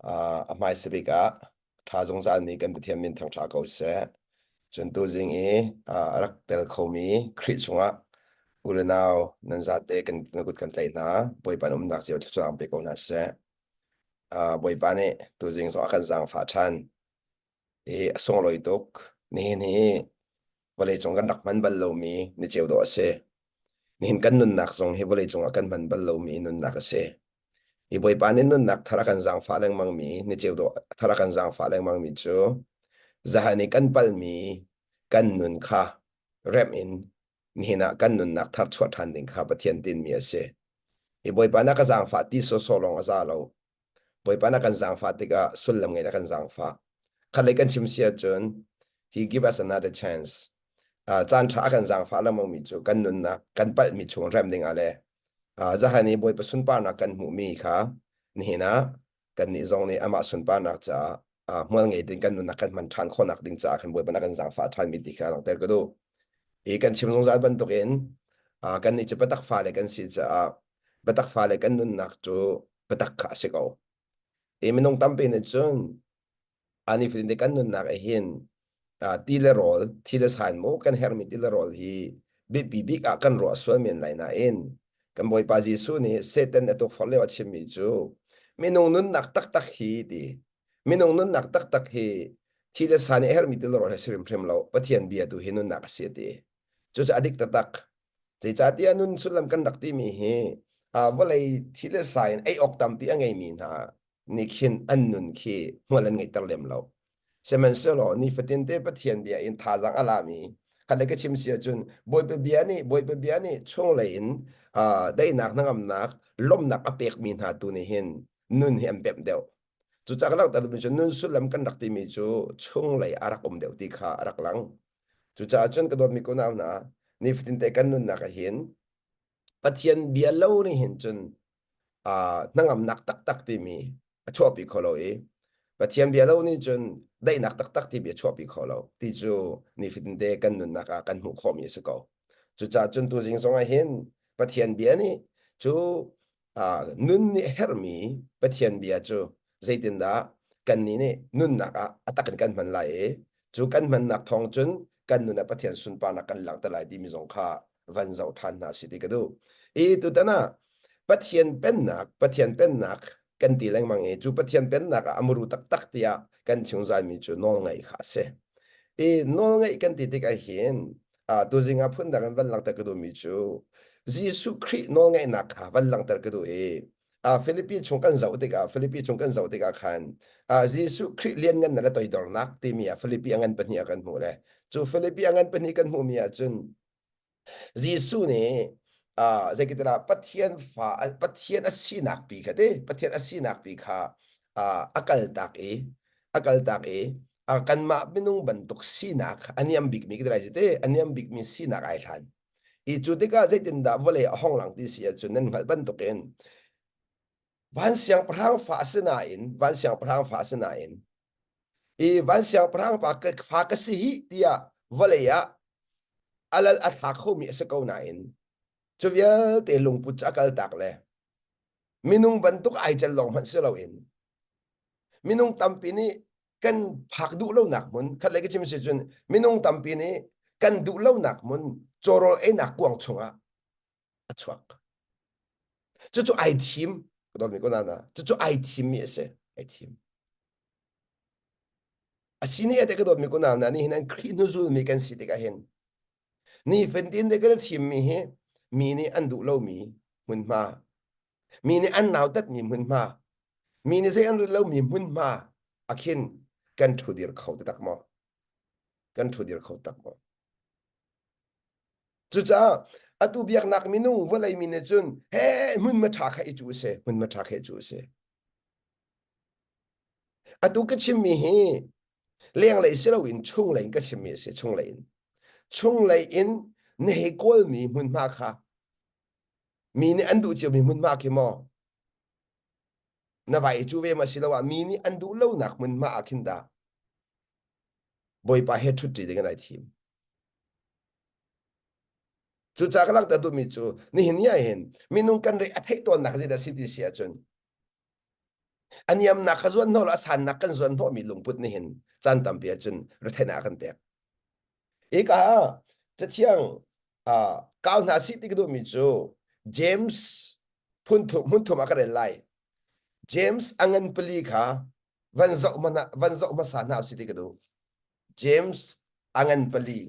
A hmaisa bik ah ṭha zungzalmi kan Pathian min thangṭha ko seh. Cun tuzing i a rak tel khomi Khrih chungah u le nau nan zate kan na kut kan tlaih hna. Bawipa na umnak cio thluachuah pe ko hna seh. Bawipa nih tuzing zong a kan zaangfah ṭhan. I a sunglawi tuk. Nihin hi vawleicung kan rak hman bal lomi ni ceu dawh a si. Nihin kan nunnak zong hi vawleicung ah kan hman bal lomi nunnak a si. Hi Bawipa nih nunnak thar a kan zaangfah lengmangmi, ni ceu dawh thar a kan zaangfah lengmangmi cu zahan i kan palmi kan nun kha remh in nihin ah kan nunnak thar chuah ṭhan ding kha Pathian tinmi a si. Hi Bawipa na ka zaangfah ti sawsawh lawng a za lo. Bawipa na kan zaangfah tikah sullam ngei na kan zaangfah. Khatlei kan chim si ahcun he give us another chance. Uh, caan ṭha a kan zaangfah lengmangmi cu kan nunnak kan palhmi chung rem ding ah le uh, zahan i Bawipa sunparnak kan hmuhmi kha nihin ah kannih zong nih amah sunparnak caah uh, hmual ngei ding kan nunnak kan hman ṭhan khawhnak ding caah khan Bawipa na kan zaangfah ṭhanmi ti kha langhter ka duh. Hi kan chim zungzal bantukin uh, kannih cu biatak fale kan si caah biatak fale kan nunnak cu biatak kha a si ko. I minung tampi nih cun ani fatin te kan nunnak ah hin ti le rawl, thi le san mu kan herhmi ti le rawl hi biapi bik ah kan ruah sual men lai nain kan Bawipa Jesuh nih Satan a tukforh lio a chimmi cu minung nunnak taktak hi ti minung nunnak taktak hi thi le sa nih herhmi ti le rawl hi si hrimhrim lo Pathian bia tu hi nunnak a si a ti. Cucu a dik taktak. Zeicahtiah nun sullam kan rak timi hi vawlei thi le sa in ei awk tampi a ngeimi hna nih khin an nun khi hmual an ngeihter lem lo. Sihmanhsehlaw nifatin te Pathian bia in thazaang a lami khat le ka chim si ahcun Bawipa bia nih Bawipa bia nih chunglei in daihnak hnangamnak lawmhnak a pekmi hna tu nih hin nun hi an pemh deuh. Cucaah ka langhter duhmi cu nun sullam kan rak timi cu chunglei a rak um deuh ti kha a rak lang. Cucaah cun ka dawtmi kunau hna, nifatin te kan nunnak ah hin Pathian bia lo nih hin cun uh, hnangamnak taktak timi a chuahpi kho lo i Pathian bia lo nih cun daihnak taktak timi a chuahpi kho lo ti cu nifatin te kan nunnak ah kan hmuh khawhmi a si ko. Cucaah cun tuzing zong ah hin Pathian bia nih cu nun nih herhmi Pathian bia cu zeitindah kannih nih nunnak ah a tak in kan hman lai i cu kan hmannak thawng cun kan nun ah Pathian sunparnak kan langhter lai timi zong kha van zoh ṭhan hna si ti ka duh. I tutan ah Pathian pennak Pathian pennak kan ti lengmang i cu Pathian pennak ah a muru taktak tiah kan chungzalmi cu nawlngaih kha a si. I nawlngaih kan ti tikah hin tuzing ah phundang in van langhter ka duhmi cu Jesuh Khrih nawlngaihnak kha van langhter ka duh i Philippi chung kan zoh tikah Philippi chung kan zoh tikah khan Jesuh Khrih lianngannak le toidornak timi ah Philippi a ngan pahnih ah kan hmuh le cu Philippi a ngan pahnih kan hmuhmi ahcun Jesuh nih zeikitilah Pathian fa Pathian a sinak pi kha ti Pathian a sinak pi kha a kaltak i a kaltak i kanmah minung bantuk sinak a niam bikmi ka ti lai te a niam bikmi sinak ai hlan i cu tikah zeitindah vawlei a hong lang ti si ahcun nan hngalh bantukin van siangpahrang fa a si nain van siangpahrang fa a si nain i van siangpahrang pa fa ka si hi tiah vawlei ah a lal a thla khomi a si ko nain cu vialte lungput cu a kaltak le minung bantuk ai cel lawng hmanh si loin minung tampi nih kan phak duh lonak hmun khat lei ka chim si cun minung tampi nih kan duh lonak hmun cawrawl einak kuang chungah a chuak cucu ai thim ka dawtmi ko nana cucu ai thimmi a si ai thim a si nih ate ka dawtmi ko nana nih hin an Khrih hnuzulmi kan si tikah hin ni fantin te kan thimmi hi mi nih an duh lomi hmunhma mi nih an nautatmi hmunhma mi nih zei an rel lomi hmunhma a khin kan ṭhu dir kho taktak maw kan ṭhu dir kho tak maw Cucaah atu biaknak minung vawlei mi nih cun he hmunhma ṭha kha i cu a si hmunhma ṭha kha i cu a si. Atu ka chimmi hi lenglei si loin chunglei in ka chimmi a si chunglei in. Chunglei in na hei kawlmi hmunhma kha mi nih an duh ciomi hmunhma khi maw na vai i cu ve ma siloah mi nih an duh lonak hmunhma ah khin dah Bawipa he ṭhutṭi ding in ai thim. Cucaah ka langhter duhmi cu nihin ni ah hin minung kan re a theih tawnnak zeidah si ti si ahcun. A niamnak kha zuan hnawh lo a sannak kan zuan hnawhmi lungput nih hin caan tampi ahcun retheihnak a kan pek. Hika cathiang kau hna sih ti ka duhmi cu James phun thum hmun thum ah ka rel lai. James a ngan pali kha van zoh hmana van zoh hmasa hna usih ti ka duh. James a ngan pali.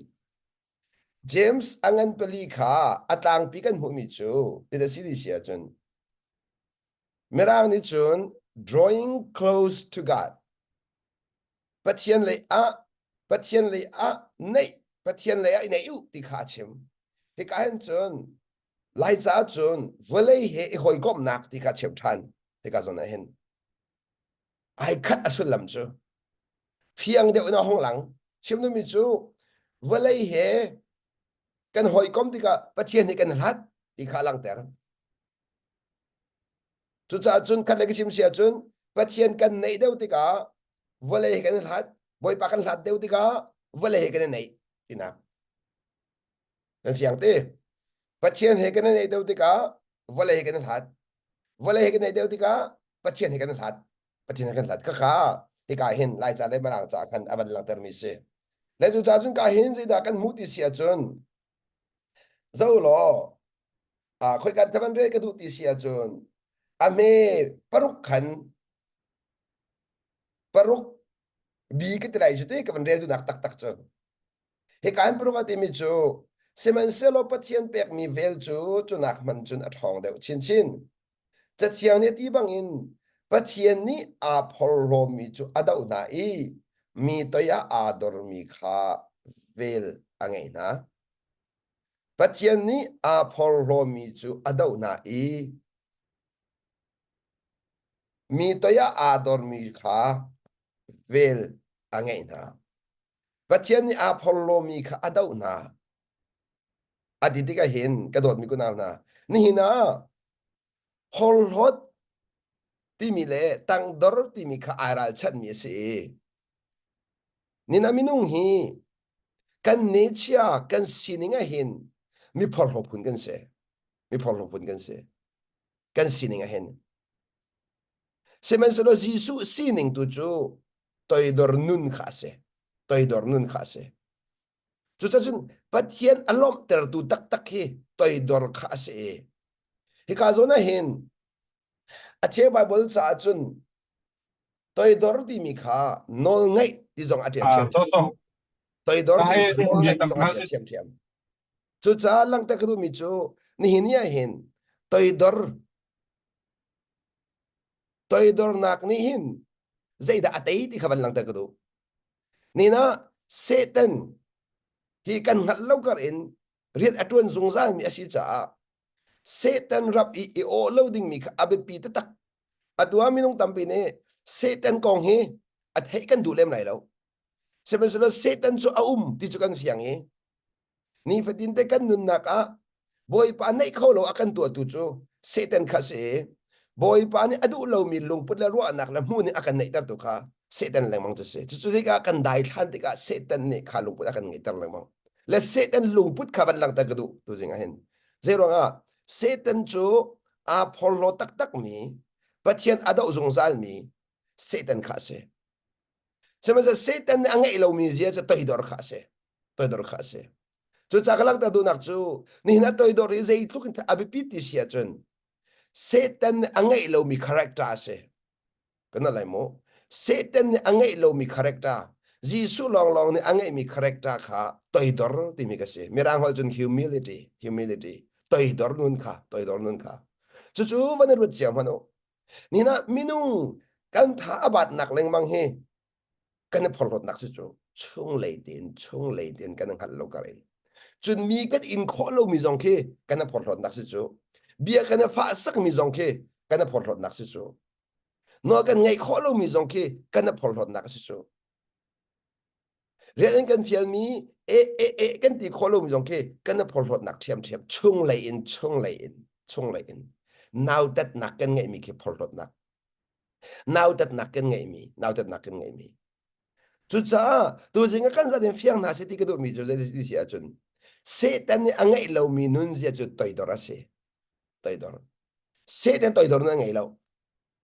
James a ngan pali kha a tlangpi kan hmuhmi cu ti da si ti si ahcun Mirang nih cun drawing close to God Pathian lei ah Pathian lei ah neih Pathian lei ah i neih u ti kha a chim. Hika hin cun Laica cun vawlei he i hawikomhnak ti kha a chim ṭhan. Hika zawn ah hin ai khat a sullam cu fiang deuh in a hung lang. Chim duhmi cu vawlei he kan hawikom tikah Pathian he kan hlat ti kha a langhter. Cucaah cun khat le ka chim si ahcun Pathian kan neih deuh tikah vawlei he kan i hlat, Bawipa kan hlat deuh tikah vawlei he kan i neih tinak. Nan fiang te? Pathian he kan i neih deuh tikah vawlei he kan i hlat. Vawlei he kan neih deuh tikah Pathian he kan i hlat. Pathian he kan hlat. Khakha hika hin Laica le Mirang ca khan a van langhtermi si. Le cucaah cun ka hin zeidah kan hmuh ti si ahcun zo law khoikan thavan rel ka duh ti si ahcun a hme paruk khan paruk bi ka ti lai cu te ka van rel duhnak taktak cu hika in paruk a timi cu sihmanhsehlaw Pathian pekmi vel cu cunak hman cun a ṭhawng deuh chinchin cathiang nih a ti bangin Pathian nih aa phorhlawmi cu a doh hna i mi toi ah aa dormi kha vel a ngeih hna Pathian nih aa phorhlawmi cu a doh hna i mi toiah aa dormi kha vel a ngeih hna. Pathian nih aa phorhlawmi kha a doh hna. A ti tikah hin ka dawtmi kunau hna, nihin ah phorhlawt timi le tangdor timi kha ai ralchanhmi a si i nina minung hi kan nechia kan sining ah hin mi phorhlaw phun kan si mi phorhlaw phun kan si kan sining ah hin sihmanhsehlaw Jesuh sining tu cu toidor nun kha a si toidor nun kha a si cucacun Pathian a lawmhtertu taktak hi toidor kha a si i hika zawn ah hin a cheu Bible caah cun Toidor timi kha nawlngaih ti zong a ṭial ṭhiamṭhiam. Toidor timi kha nawlngaih ti zong a ṭial ṭhiamṭhiam. Cucaah langhter ka duhmi cu nihin ni ah hin toidor toidornak nih hin zeidah a tei ti kha van langhter ka duh. Nina Satan hi kan hngalh lo kar in rian a ṭuan zungzalmi a si caah Satan rap i i awh lo dingmi kha a biapi taktak. Atu ah minung tampi nih Satan kong hi a theih kan duh lem lai lo. Sihmanhsehlaw Satan cu a um ti cu kan fiang i nifatin te kan nunnak ah Bawipa neih kho lo a kan tuahtu cu Satan kha si i Bawipa nih a duh lomi lungput le ruahnak le hmuh nih a kan neihtertu kha Satan lengmang cu si. Cucu tikah kan daithlan tikah Satan nih kha lungput a kan ngeihter lengmang. Le Satan lungput kha van langhter ka duh tuzing ah hin. Zeiruangah Satan cu aa phorhlaw taktakmi Pathian a doh zungzalmi Satan kha a si. Sihmanhsehlaw Satan nih a ngeih lomi zia cu toidor kha a si. Toidor kha a si. Cucaah ka langhter duhnak cu nihin ah toidor hi zeitluk in a biapit ti si ahcun Satan nih a ngeih lomi character a si. Kan lai mu. Satan nih a ngeih lomi character, Jesuh lawnglawng nih a ngeihmi character kha toidor timi ka si. Mirang holh cun humility, humility, toidor nun kha, toidor nun kha. Cucu van i ruat cio hmanh u. Nina minung kan tha a batnak lengmang hi kan i phorhlawtnak si cu chunglei tein chunglei tein kan i hngalh lo kar in cun mi kan in khawh lomi zong khi kan i phorhlawtnak si cu bia kan i fah sakmi zong khi kan i phorhlawtnak si cu nawl kan ngaih khawh lomi zong khi kan i phorhlawtnak a si cu rian in kan fialmi e e e kan ti khawh lomi zong khi kan i phorhlawtnak ṭhiamṭhiam chunglei in chunglei in chunglei in nautatnak kan ngeihmi khi phorhlawtnak nautatnak kan ngeihmi nautatnak kan ngeihmi cucaah tuzing ah kan zat in fiang hna seh ti ka duhmi cu zei ti si ahcun Satan nih a ngeih lomi nunzia cu toidor a si toidor Satan toidor nun a ngei lo.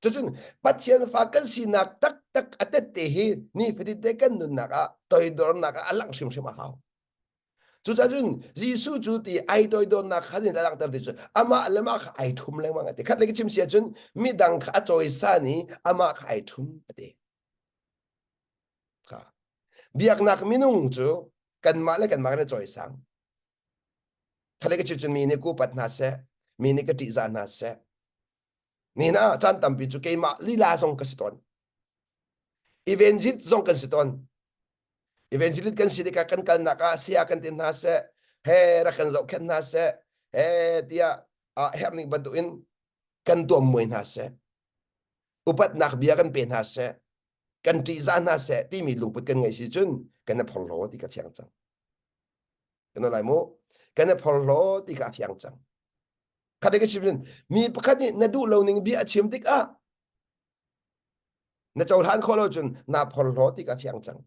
Cucun Pathian fa kan sinak taktak a tette hi nifatin te kan nunnak ah toidornak ah a langh hrimhrim a hau. Cucaah cun Jesuh cu ti ai toidornak kha nih a langhter ti cu amah le mah kha ai ṭhum lengmang a ti. Khat lei ka chim si ahcun midang kha a cawisan i amah kha ai ṭhum a ti. Kha. Biaknak minung cu kanmah le kanmah kan i cawisang. Khat lei ka chim cun mi nih kupat hna seh, mi nih ka ṭihzah hna seh. Nihin ah caan tampi cu keimah lila zong ka si tawn. Evangelist zong kan si tawn. Evangelist kan si tikah kan kalnak ah saya kan ti hna seh, he rak kan zohkhenh hna seh, he tiah ah herhning bantukin kan tuammuai hna seh. Upatnak bia kan pe hna seh, kan ṭihzah hna seh timi lungput kan ngeih si cun kan i phorhlaw ti ka fiang cang. Kan lai mu. Kan i phorhlaw ti ka fiang cang. Khat ka chim mi pakhat nih na duh lo ning bia a chim tikah na cohlan khawh lo cun naa phorhlaw ti ka fiang cang.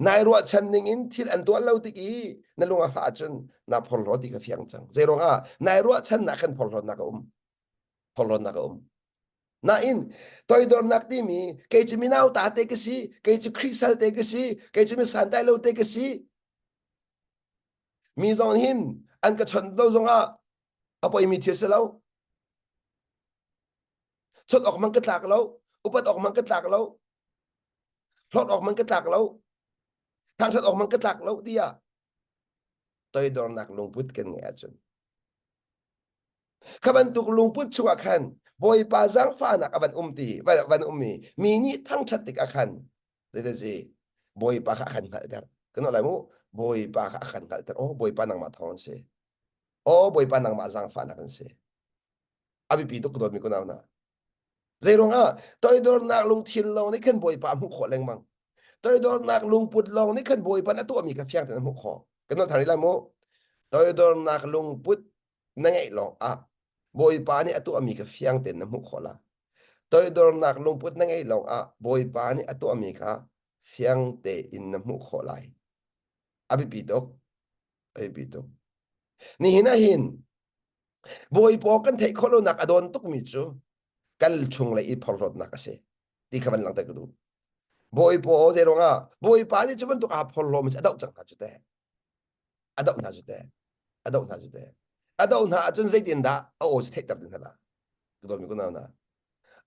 Nai ruahchan ning in thil an tuah lo tik i na lung a fah ahcun naa phorhlaw ti ka fiang cang. Zei ruangah nai ruahchannak khan phorhlawtnak a um. Phorhlawtnak a um. Nain toidornak timi kei cu minau ta te ka si, kei cu Khrih sal te ka si, kei cu mi santai lo te ka si. Mi zong hin an ka chawnh lo zongah a poimi thil si lo. Chawnh awk man ka tlak lo, upat awk man ka tlak lo, hlawt awk man ka tlak lo, thangṭhat awk man ka tlak lo tiah toidornak lungput kan ngeih ahcun kha bantuk lungput chungah khan Bawipa zaangfahnak a van um ti van um i mi nih thangṭhat tikah khan zeidah si Bawipa kha a kan hngalhter kan lai mu Bawipa kha a kan hngalhter oh Bawipa nangmah thawng an si oh Bawipa nangmah zaangfahnak an si a biapi tuk dawtmi kunau hna zei ruangah toidornak lungthin lawng nih khan Bawipa a hmuh khawh lengmang toidornak lungput lawng nih khan Bawipa a tuahmi kha fiang tein a hmuh khawh kan nawl thar lai mu toidornak lungput na ngeih lawng ah Bawipa nih a tuahmi kha fiang tein na hmuh khawh la toidornak lungput na ngeih lawng ah Bawipa nih a tuahmi kha fiang tein na hmuh khawh lai a biapi tuk a biapi tuk nihin ah hin Bawipa kan theih khawh lonak a dawn tukmi cu kal chung le i phorhlawtnak a si ti kha van langhter ka duh. Bawipa zei ruangah Bawipa nih cu bantuk aa phorhlawmi cu a doh cang hna cu teh. A doh hna cu teh. A doh hna cu teh. A doh hna ahcun zeitin dah a aw cu theihter ding hna la. Ka dawtmi kunau hna.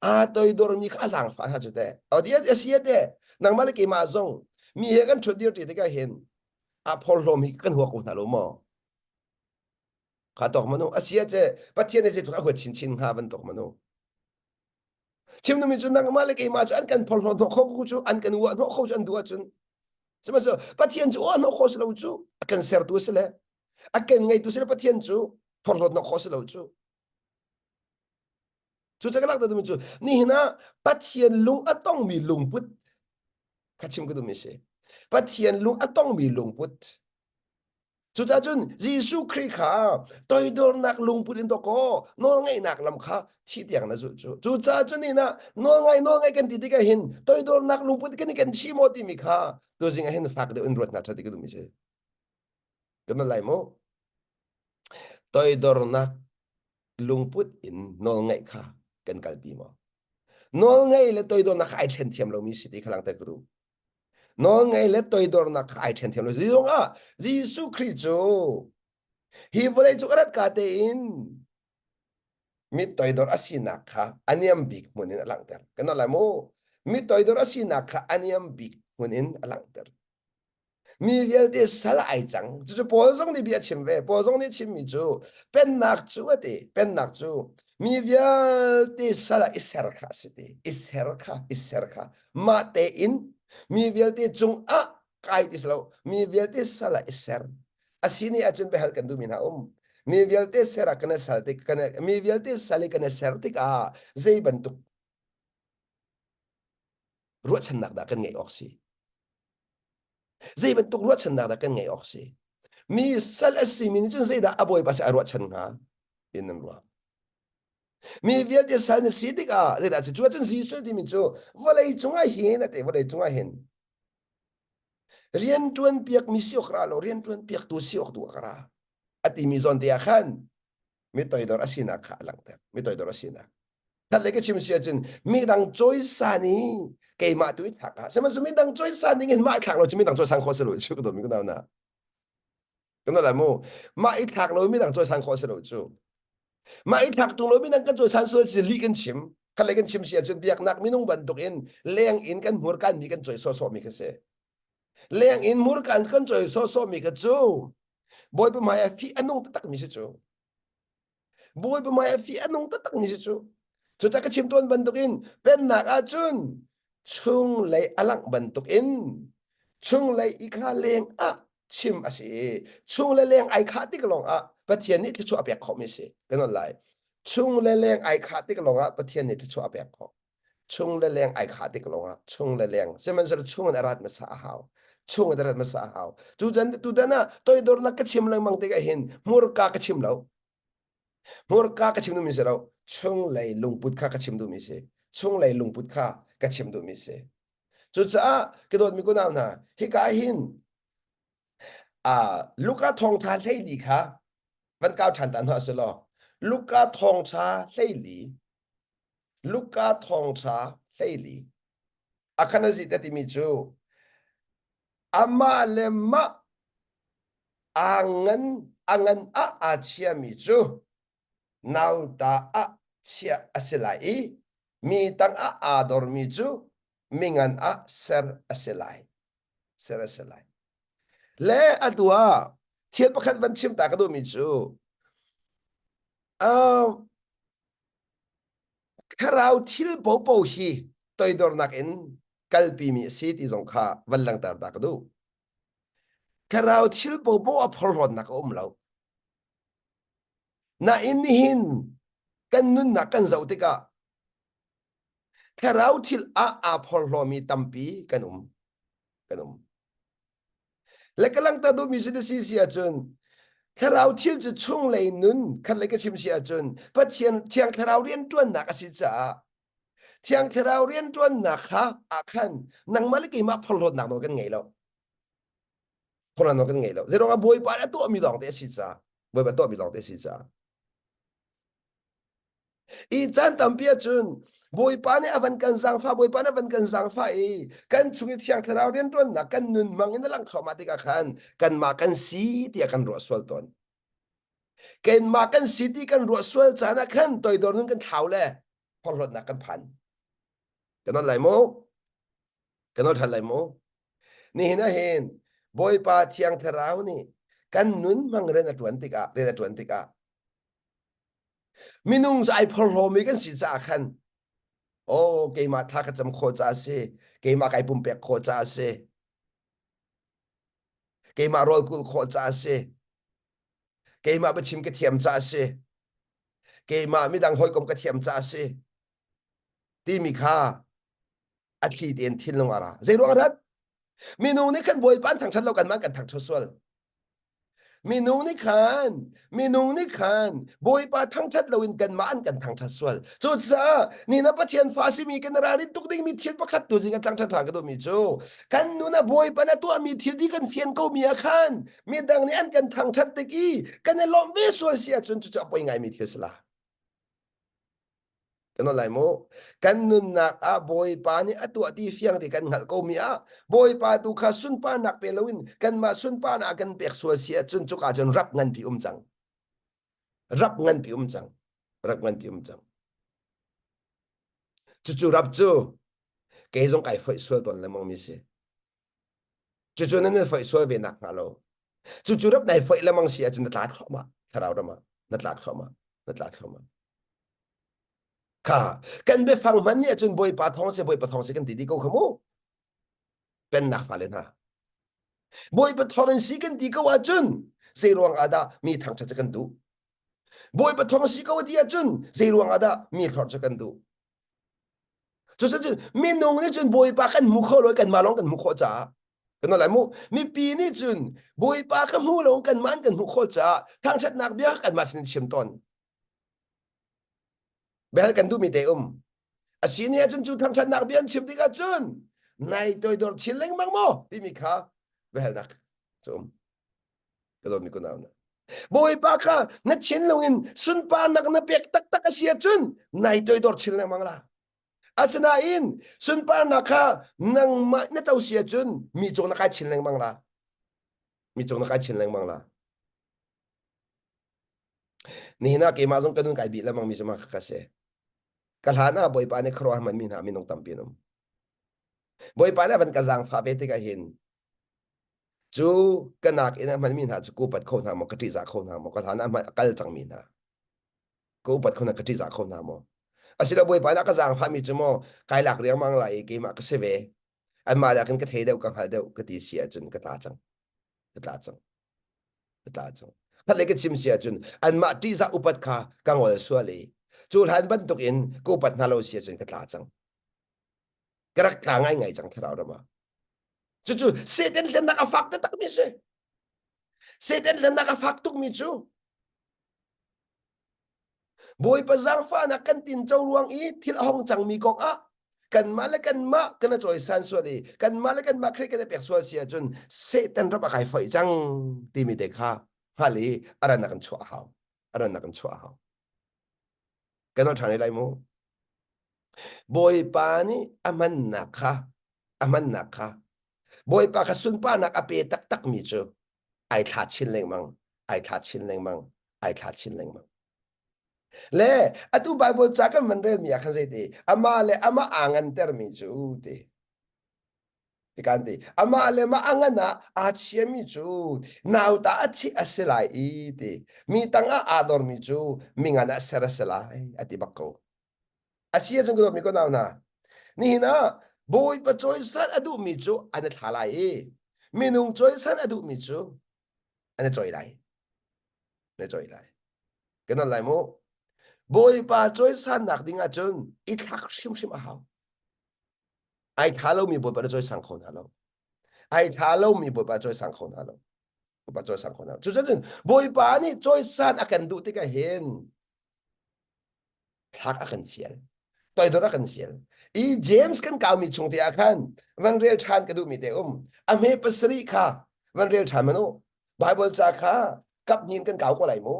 Aa toidormi kha a zaangfah hna cu teh. A di a si te. Nangmah le keimah zong mi he kan ṭhut dir ṭi tikah hin aa phorhlawm hi kan hua ko hna lo maw? Kha tawk manu asia ce Pathian nih zeitluk a huat chinchin hnga bantuk manu. Chim numi cu nangmah le keimah cu an kan phorhlaw hnawh kho cu an kan uah hnawh kho cu an duh ahcun sihmanhsehlaw Pathian cu uah hnawh kho si lo cu a kan sertu a si le a kan ngeitu si le Pathian cu phorhlawt hnawh kho si lo cu. Cu ca ka lak dumi cu nihin ah Pathian lung a tongmi lungput kha chim ka duhmi si. Pathian lung a tongmi lungput Cucaah cun Jesuh Khrih kha toidornak lungput in dawkaw nawlngaihnak lam kha thi tiang na zulh cu. Cucaah cun nih nah nawlngai nawlngai kan ti tikah hin toidornak lungput kan i kan chi maw timi kha tuzing ah hin fak deuh in ruat hna ṭha ti ka duhmi si. Kan lai mu. Toidornak lungput in nawlngaih kha kan kalpi maw? Nawlngaih le toidornak kha ai ṭhen thiam lomi si ti kha langhter ka duh. Nawlngaih le toidornak kha ai ṭhen thiam lo. Zong ah Jesuh Khrih cu hi vawlei cung a rat ka tein mi toidor a sinak kha a niam bik hmun in a langhter. Kan lai mu. Mi toidor a sinak kha a niam bik hmun in a langhter. Mi vialte sal ai cang. Cucu Paul zong nih bia a chim ve. Paul zong nih chimmi cu pennak cu a ti. Pennak cu mi vialte sal ah i ser kha a si ti. I ser kha, i ser kha. Mah tein mi vialte cungah kai ti si lo. Mi vialte sal ah i ser. A si ni ahcun biahal kan duhmi hna um. Mi vialte ser ah kan i sal tik, kan mi vialte sal i kan i ser tikah zei bantuk ruahchannak dah kan ngeih awk si? Zei bantuk ruahchannak dah kan ngeih awk si? Mi sal a simi nih cun zeidah a bawipa si a ruahchan hnga? Tin nan ruah. Mi vialte sal na si tikah zeidah cu cu ahcun Jesuh timi cu vawlei cungah hin a te vawlei cungah hin rian ṭuan piak mi si awk ra lo rian ṭuan piaktu si awk tu ka ra a timi zawn te ah khan mi toidor a sinak kha a langhter mi toidor a sinak. Khat le ka chim si ahcun midang cawisan i keimah tu i thlak ah sihmanhsehlaw midang cawisan ding in mah i thlak lo cu midang cawisan khawh si lo cu ka dawmi ka nau na. Kan lai mu. Mah i thlak lo midang cawisan khawh si lo cu. Mah i thlak tung lo midang kan cawisan sual si lih kan chim. Khat le kan chim si ahcun biaknak minung bantuk in leng in kan hmurkan mi kan cawi sawhsawh mi kha si. Leng in hmurkan kan cawi sawhsawh mi kha cu Bawipa hmai ah fih a nung taktak mi si cu. Bawipa hmai ah fih a nung taktak mi si cu. Cucaah ka chim tawn bantukin pennak ahcun chunglei a langh bantukin chunglei i kha leng ah chim a si i chung le leng ai khah tik lawng ah Pathian nih thluachuah a pek khawhmi a si. Kan on lai. Chung le leng ai khah tik lawng ah Pathian nih thluachuah a pek khawh. Chung le leng ai khah tik lawng ah chung le leng sihmanhsehlaw chung in a rat hmasa a hau. Chung in a rat hmasa a hau. Cu can tutan ah toidornak ka chim lengmang tikah hin hmurka ka chim lo. Hmurka ka chim duhmi si lo. Chunglei lungput kha ka chim duhmi si. Chunglei lungput kha ka chim duhmi si. Cucaah ka dawtmi kunau hna, hika hin Luka thawngtha 14 kha van kau ṭhan ta hna sih law Luka thawngtha 14 Luka thawngtha 14 a khan a zi te timi cu amah le mah aa ngan a ngan ah aa chiami cu nauta ah chiah a si lai i mi tangah aa dormi cu mingan ah ser a si lai. Ser a si lai. Le atu ah thil pakhat van chim ta ka duhmi cu uh, thlarau thil popo hi toidornak in kalpimi a si ti zong kha van langhter ta ka duh. Thlarau thil popo a phorhlawtnak a um lo. Nain nihin kan nunnak kan zoh tikah thlarau thil ah aa phorhlawmi tampi kan um. Kan um. Le ka langhter duhmi si si si ahcun thlarau thil cu chunglei nun khat lei ka chim si ahcun Pathian Thiang Thlarau rianṭuannak a si caah Thiang Thlarau rianṭuannak kha ah khan nangmah le keimah phorhlawtnak nawl kan ngei lo. Phorhlawtnak nawl kan ngei lo. Zeiruangah Bawipa nih a tuahmi lawng te a si caah Bawipa tuahmi lawng te a si caah I caan tampi ahcun Bawipa nih a van kan zaangfah, Bawipa nih a van kan zaangfah i kan chung i Thiang Thlarau rianṭuannak kan nun hmang in a langh thluahmah tikah khan kanmah kan si tiah kan ruah sual tawn. Kanmah kan si ti kan ruah sual caan ah khan toidor nun kan thlau le phorhlawtnak kan phan. Kan on lai mu? Kan on ṭhan lai mu? Nihin ah hin Bawipa Thiang Thlarau nih kan nun hmang rian a ṭuan tikah rian a ṭuan tikah Minung cu ai phorhlawmi kan si caah khan aw keimah thla ka cam khawh caah a si, keimah kai pumpek khawh caah a si, keimah rawl kulh khawh caah a si, keimah biachim ka thiam caah a si, keimah midang hawikom ka thiam caah a si timi kha a thli tein thinlung a ra. Zeiruang a rat? Minung nih khan Bawipa an thangṭhat lo kanmah kan thangṭhat sual. Minung nih khan, minung nih khan Bawipa thangṭhat loin kanmah an kan thangṭhat sual. Cucaah ni na Pathian fa simi kan ralrin tuk dingmi thil pakhat tu zing a thangṭhat ṭhan ka duhmi cu kan nun ah Bawipa na tuahmi thil di kan fian komi ah khan midang nih an kan thangṭhat tik i kan i lawmh ve sual si ahcun cucu a poi ngaimi thil si la. Kan lai mu. Kan nunnak ah Bawipa nih a tuah ti fiang ti kan hngalh komi ah Bawipa tu kha sunparnak pe loin kanmah sunparnak a kan pek sual si ahcun cuka cun rap nganpi um cang. Rap nganpi um cang. Rap nganpi um cang. Cucu rap cu kei zong kai foih sual tawn lengmang mi si. Cucu nan i foih sual ve nak hnga lo. Cucu rap nai foih lengmang si ahcun na tla thluahmah. Thlarau ram ah na tla thluahmah. Na tla thluahmah. Kha kan biafang hman nih ahcun Bawipa thawng si Bawipa thawng si kan ti dih ko kha mu. Pennak fale hna. Bawipa thawng in si kan ti ko ahcun zei ruang ah dah mi thangṭhat cu kan duh? Bawipa thawng si ko ti ahcun zei ruang ah dah mi hlorh cu kan duh? Cucun minung nih cun Bawipa kan hmu kho lo kanmah lawng kan hmuh khawh caah kan lai mu mipi nih cun Bawipa ka hmu lo kanmah an kan hmuh khawh caah thangṭhatnak bia kanmah sin in chim tawn bel kan duhmi te um a si ni ahcun cu thangṭhatnak bia an chim tikah cun nai toidor chin lengmang maw timi kha biahalnak cu um ka dawtmi kunau na. Bawipa kha na thinlung in sunparnak na pek taktak a si ahcun nai toidor chin lengmang la. Asinain sunparnak kha nangmah na to si ahcun mi cung na kai chin lengmang la. Mi cung na kai chin lengmang la. Nihin ah keimah zong ka nun kai bih lengmang mi cu mah kha si. Ka hlan ah Bawipa nih khuaruahhar hmanmi hna minung tampi an um. Bawipa nih a van ka zaangfah ve tikah hin cu ka nak in a hmanmi hna cu ka upat kho hna maw ka ṭihzah kho hna maw ka hlan ah a kal cangmi hna ka upat kho hna ka ṭihzah kho hna maw asilo Bawipa nih a ka zaangfahmi cu maw kai lak riangmang lai i keimah ka si ve anmah nakin ka thei deuh ka hngal deuh ka ti si ahcun ka tla cang ka tla cang ka tla cang khat le ka chim si ahcun anmah ṭihzah upat kha ka ngol sual i cu hlan bantuk in ka upat hna lo si ahcun ka tla cang ka rak tla ngaingai cang thlarau ram ah cucu Satan hlennak a fak taktak mi si Satan hlennak a fak tukmi cu Bawipa zaangfahnak kan tinco ruang i thil a hong cangmi kong ah kanmah le kanmah kan i cawisan sual i kanmah le kanmah Khrih kan i pek sual si ahcun Satan ram a kai foih cang timi te kha hngal i a rannak kan chuah a hau a rannak kan chuah a hau kan ol ṭhan lai mu Bawipa nih a hmannak kha a hmannak kha Bawipa kha sunparnak a pe taktakmi cu ai thla chin lengmang ai thla chin lengmang ai thla chin lengmang le atu Bible ca kan van relmi ah khan zeiti amah le amah aa ngantermi cu ti Hikan ti amah le mah a ngan ah aa chiami cu nauta a chih a si lai i ti mi tangah aa dormi cu mi ngan ah ser a si lai a ti bak ko a si ahcun ka dawtmi ka nau hna nihin ah Bawipa cawisan a duhmi cu an i thla lai i minung cawisan a duhmi cu an i cawi lai an i cawi lai kan on lai mu Bawipa cawisannak ding ahcun i thlak hrimhrim a hau ai tha lomi Bawipa na cawisang kho hna lo ai tha lomi Bawipa cawisang kho hna lo Bawipa cawisang kho hna lo cucun Bawipa nih cawisan a kan duh tikah hin thlak a kan fial toidor a kan fial i James kan kaumi chung te ah khan van rel ṭhan ka duhmi te um a hme pasarih kha van rel ṭhan manu Bible ca kha kap hnin kan kau ko lai mu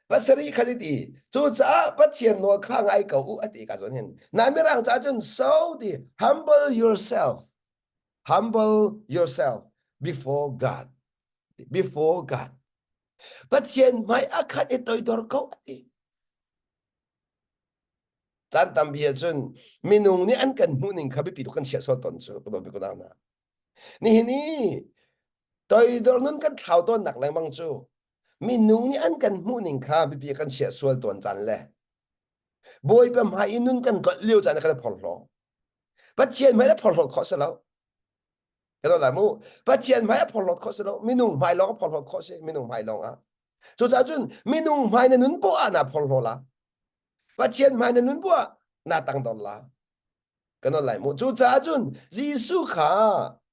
pasarih kha ti cucaah Pathian nawl kha ngai ko u a ti ka zawn hin na mirang ca cun so ti humble yourself humble yourself before God before God Pathian hmai a khat i toidor ko a ti. Caan tampi ahcun minung nih an kan hmuh ning kha biapi tuk kan chiah sual tawn cu ka dawt ko na. Nihin i toidor nun kan thlau tawnnak lengmang cu minung nih an kan hmuh ning kha biapi kan chiah sual tawn caan le Bawipa hmai i nun kan tlolh lio caan kan phorhlaw. Pathian hmai a phorhlawt khawh si lo. Ka lai mu. Pathian hmai a phorhlawt khawh si lo. Minung hmai lawng a phorhlawt khawh si. Minung hmai lawng ah. Cucaah cun minung hmai na nun poah ah naa phorhlaw la. Pathian hmai na nun poah naa tangdor la. Kan lai mu. Cucaah cun Jesuh kha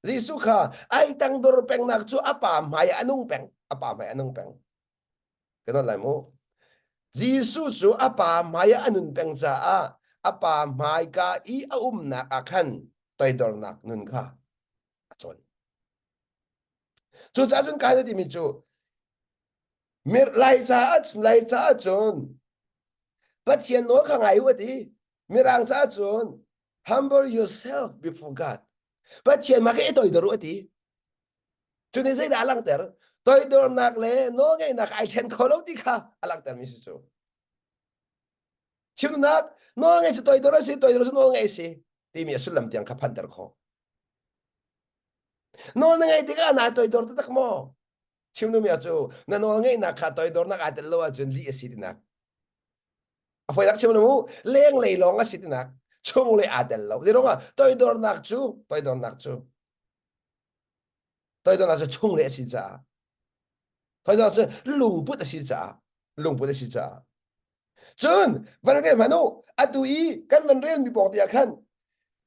Jesuh kha ai tangdor pengnak cu a pa hmai ah a nung peng. A pa hmai a nung peng. Kan lai mu. Jesuh cu a pa hmai ah a nun peng caah a pa hmaika i a umnak ah khan toidornak nun kha a cawn. Cucaah cun kai na timi cu mir lai caah lai caah cun Pathian nawl kha ngai u a ti. Mirang caah cun humble yourself before God. Pathian mah kha i toidor u a ti. Cu nih zeidah a langhter? Toidornak le nawlngeihnak ai ṭhen kho lo ti kha a langhtermi si cu. Chimnak nawlngeih cu toidor a si, toidor cu nawlngeih a si timi a sullam tiang kha phanter khawh. Nawl na ngeih tikah naa toidor taktak maw? Chim duhmi ah cu na nawlngeihnak kha toidornak aa tel lo ahcun lih a si tinak. A fawinak chim mu lenglei lawng a si tinak. Chunglei aa tel lo. Zei ruangah toidornak cu toidornak cu Toidornak cu chungle a si caah toidornak cu lungput a si caah lungput a si caah cun van rel hmanh u atu i kan van relmi pawng ti ah khan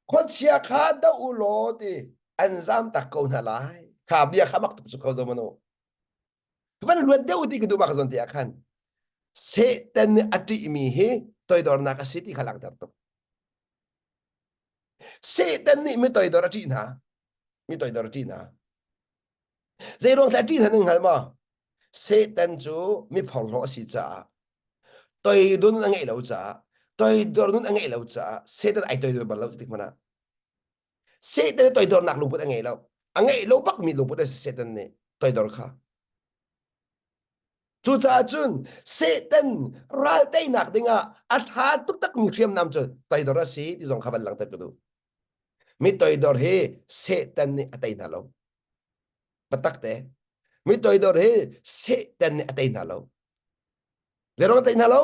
khuachia kha doh u law ti an zam tak ko hna lai kha bia kha mak tuk cu ko zo manu van ruat deuh ti ka duh bak zawn ti ah khan Satan nih a ṭihmi hi toidornak a si ti kha langhter tuk Satan nih mi toidor a ṭih hna. Mi toidor a ṭih hna. Zei ruang dah a ṭih hna nan hngal maw? Satan cu mi phorhlaw a si caah toidor nun a ngeih lo caah toidor nun a ngeih lo caah Satan ai toidor bal lo tik hmanh ah Satan toidornak lungput a ngei lo. A ngeih lo bakmi lungput a si Satan nih toidor kha. Cucaah cun Satan ral teinak dingah a ṭha tuktakmi hriamnam cu toidor a si ti zong kha van langhter ka duh. Mi toidor hi Satan nih a tei hna lo. Patak te. Mi toidor hi Satan nih a tei hna lo. Zeirong a tei hna lo?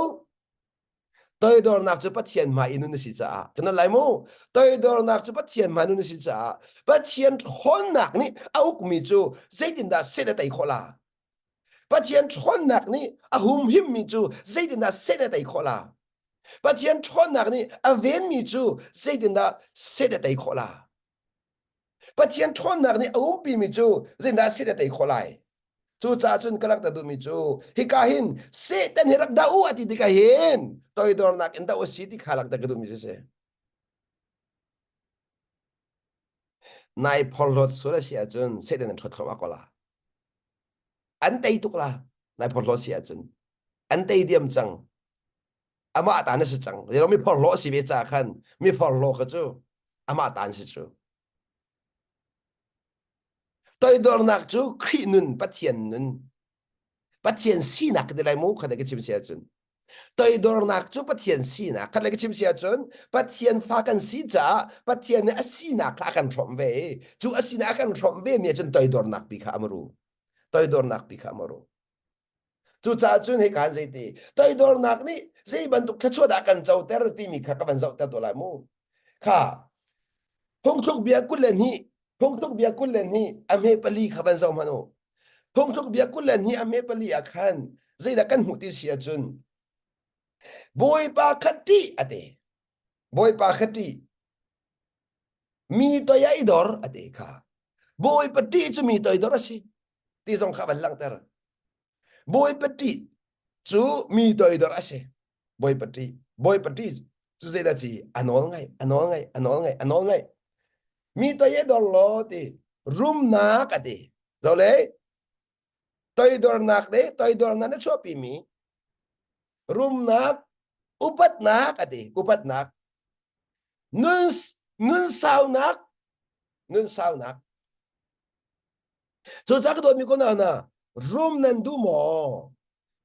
Toidornak cu Pathian hmai i nun a si caah kan lai mu. Toidornak cu Pathian hmai nun a si caah Pathian ṭhawnnak nih a ukmi cu zeitindah Satan a tei khawh la? Pathian ṭhawnnak nih a humhimmi cu zeitindah Satan a tei khawh la? Pathian ṭhawnnak nih a venmi cu zeitindah Satan a tei khawh la? Pathian ṭhawnnak nih a umpimi cu zeitindah Satan a tei khawh lai? Cucaah cun ka rak ta duhmi cu hika hin Satan hi rak dah u a ti tikah hin toidornak in dah u si ti kha rak ta ka duhmi si si. Nai phorhlawt sual a si ahcun Satan an ṭhuat thluahmah ko la. An tei tuk la. Nai phorhlawt si ahcun an tei diam cang. Amah ta na si cang. Zeirong mi phorhlaw a si ve caah khan mi phorhlaw kha cu amah ta an si cu. Toidornak cu Khrih nun, Pathian nun, Pathian sinak ka ti lai mu khat ka chim si ahcun. Toidornak cu Pathian sinak khat le ka chim si ahcun Pathian fa kan si caah Pathian nih a sinak kha a kan hrawmh ve i cu a sinak a kan hrawmh ve mi ahcun toidornak pi kha a maru. Toidornak pi kha a maru. Cucaah cun hika han zeiti toidornak nih zei bantuk thluachuah dah kan coter timi kha ka van zohter tuah lai mu. Kha phungthluk bia 22 phungthluk bia 22 a hme pali kha van zoh hmanh u. Phungthluk bia 22 a hme pali ah khan zeidah kan hmuh ti si ahcun Bawipa kha ṭih a ti. Bawipa kha ṭih. Mi toi ah i dor a ti kha. Bawipa ṭih cu mi toidor a si ti zong kha van langhter. Bawipa ṭih cu mi toidor a si. Bawipa ṭih. Bawipa ṭih cu zeidah ci a nawl ngaih, a nawl ngaih, a nawl ngaih, a nawl ngaih. Mi toi i dor law ti rumnak a ti. Zole toidornak le toidornak na chuahpimi rumnak upatnak a ti upatnak nun nun saunak nun saunak cucaah ka dawtmi ko na na rum nan duh maw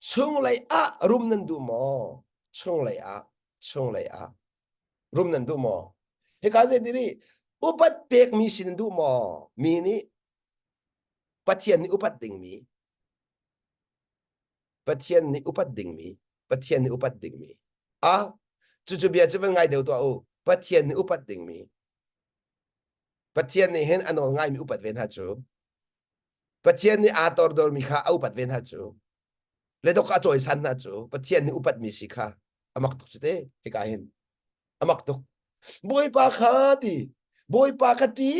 chunglei ah rum nan duh maw chunglei ah chunglei ah rum nan duh maw hika zei ti upat pekmi si nan duh maw mi nih Pathian nih upat dingmi Pathian nih upat dingmi Pathian nih upat dingmi a cucu bia cu van ngai deuh tuah u Pathian nih upat dingmi Pathian nih hin a nawl ngaimi upat ve hna cu Pathian nih aa tordormi kha a upat ve hna cu le dok a cawisan hna cu Pathian nih upatmi si kha a mak tuk cu te hika hin a mak tuk Bawipa kha ti Bawipa kha ṭih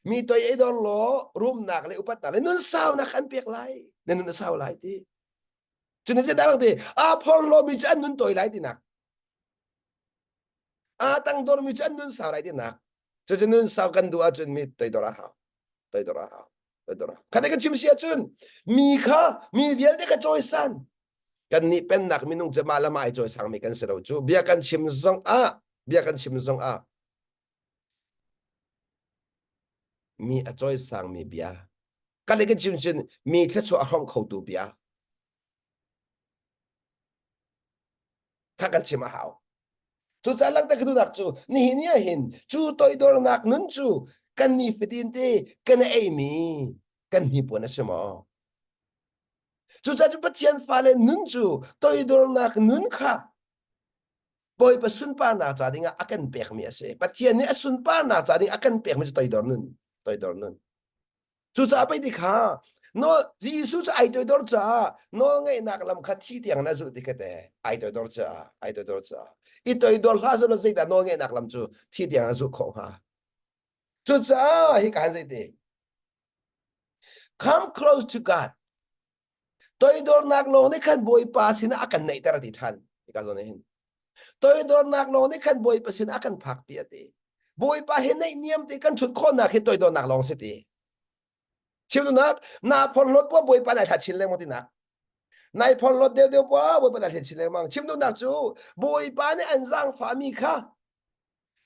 Mi toi ei dor law rumnak le upatnak le nun saunak an pek lai. Na nun a sau lai ti. Cun zei dang ti aa phorhlaw mi cu an nun tawi lai tinak. Aa tangdor mi cu an nun sau lai tinak. Cucu nun sau kan duh ahcun mi toidor a hau. Toidor a hau. Toidor a hau. Khat kan chim si ahcun mi kha mi vialte kha cawisan. Kan nih pennak minung cu mah le mah ai cawisang mi kan si lo cu. Bia kan chim zong ah bia kan chim zong ah Mi a cawisangmi bia. Ka le kan chim cun mi thluachuah a hrawmh khotu bia. Kha kan chim a hau. Cucaah langhter ka duhnak cu nihin ni ah hin cu toidornak nun cu kan nifatin te kan eimi kan hnipuan a si maw? Cucaah cu Pathian fale nun cu toidornak nun kha Bawipa sunparnak ca dingah a kan pekmi a si. Pathian nih a sunparnak ca ding a kan pekmi cu toidor nun, toidor nun. Cucaah pei ti kha no Jesuh cu ai toidor caah nawlngaihnak lam kha thi tiang in a zulh ti kha te ai toidor caah ai toidor caah i toidor hlah selaw zeidah nawlngaihnak lam cu thi tiang a zulh khawh hnga. Cucaah hi ka han zeiti Come close to God. Toidornak lawng nih khan Bawipa sinah a kan naihter a ti ṭhan. Hika zawn ah hin. Toidornak lawng nih khan Bawipa sinah a kan phakpi a ti. Bawipa he naihniam te kan ṭhut khawhnak hi toidornak lawng si ti. Chimdunak na phorhlawt po Bawipa nai thla chin lengmang tinak. Nai phorhlawt deuh deuh po Bawipa nai thla chin lengmang. Chimdunak cu Bawipa nih an zaangfahmi kha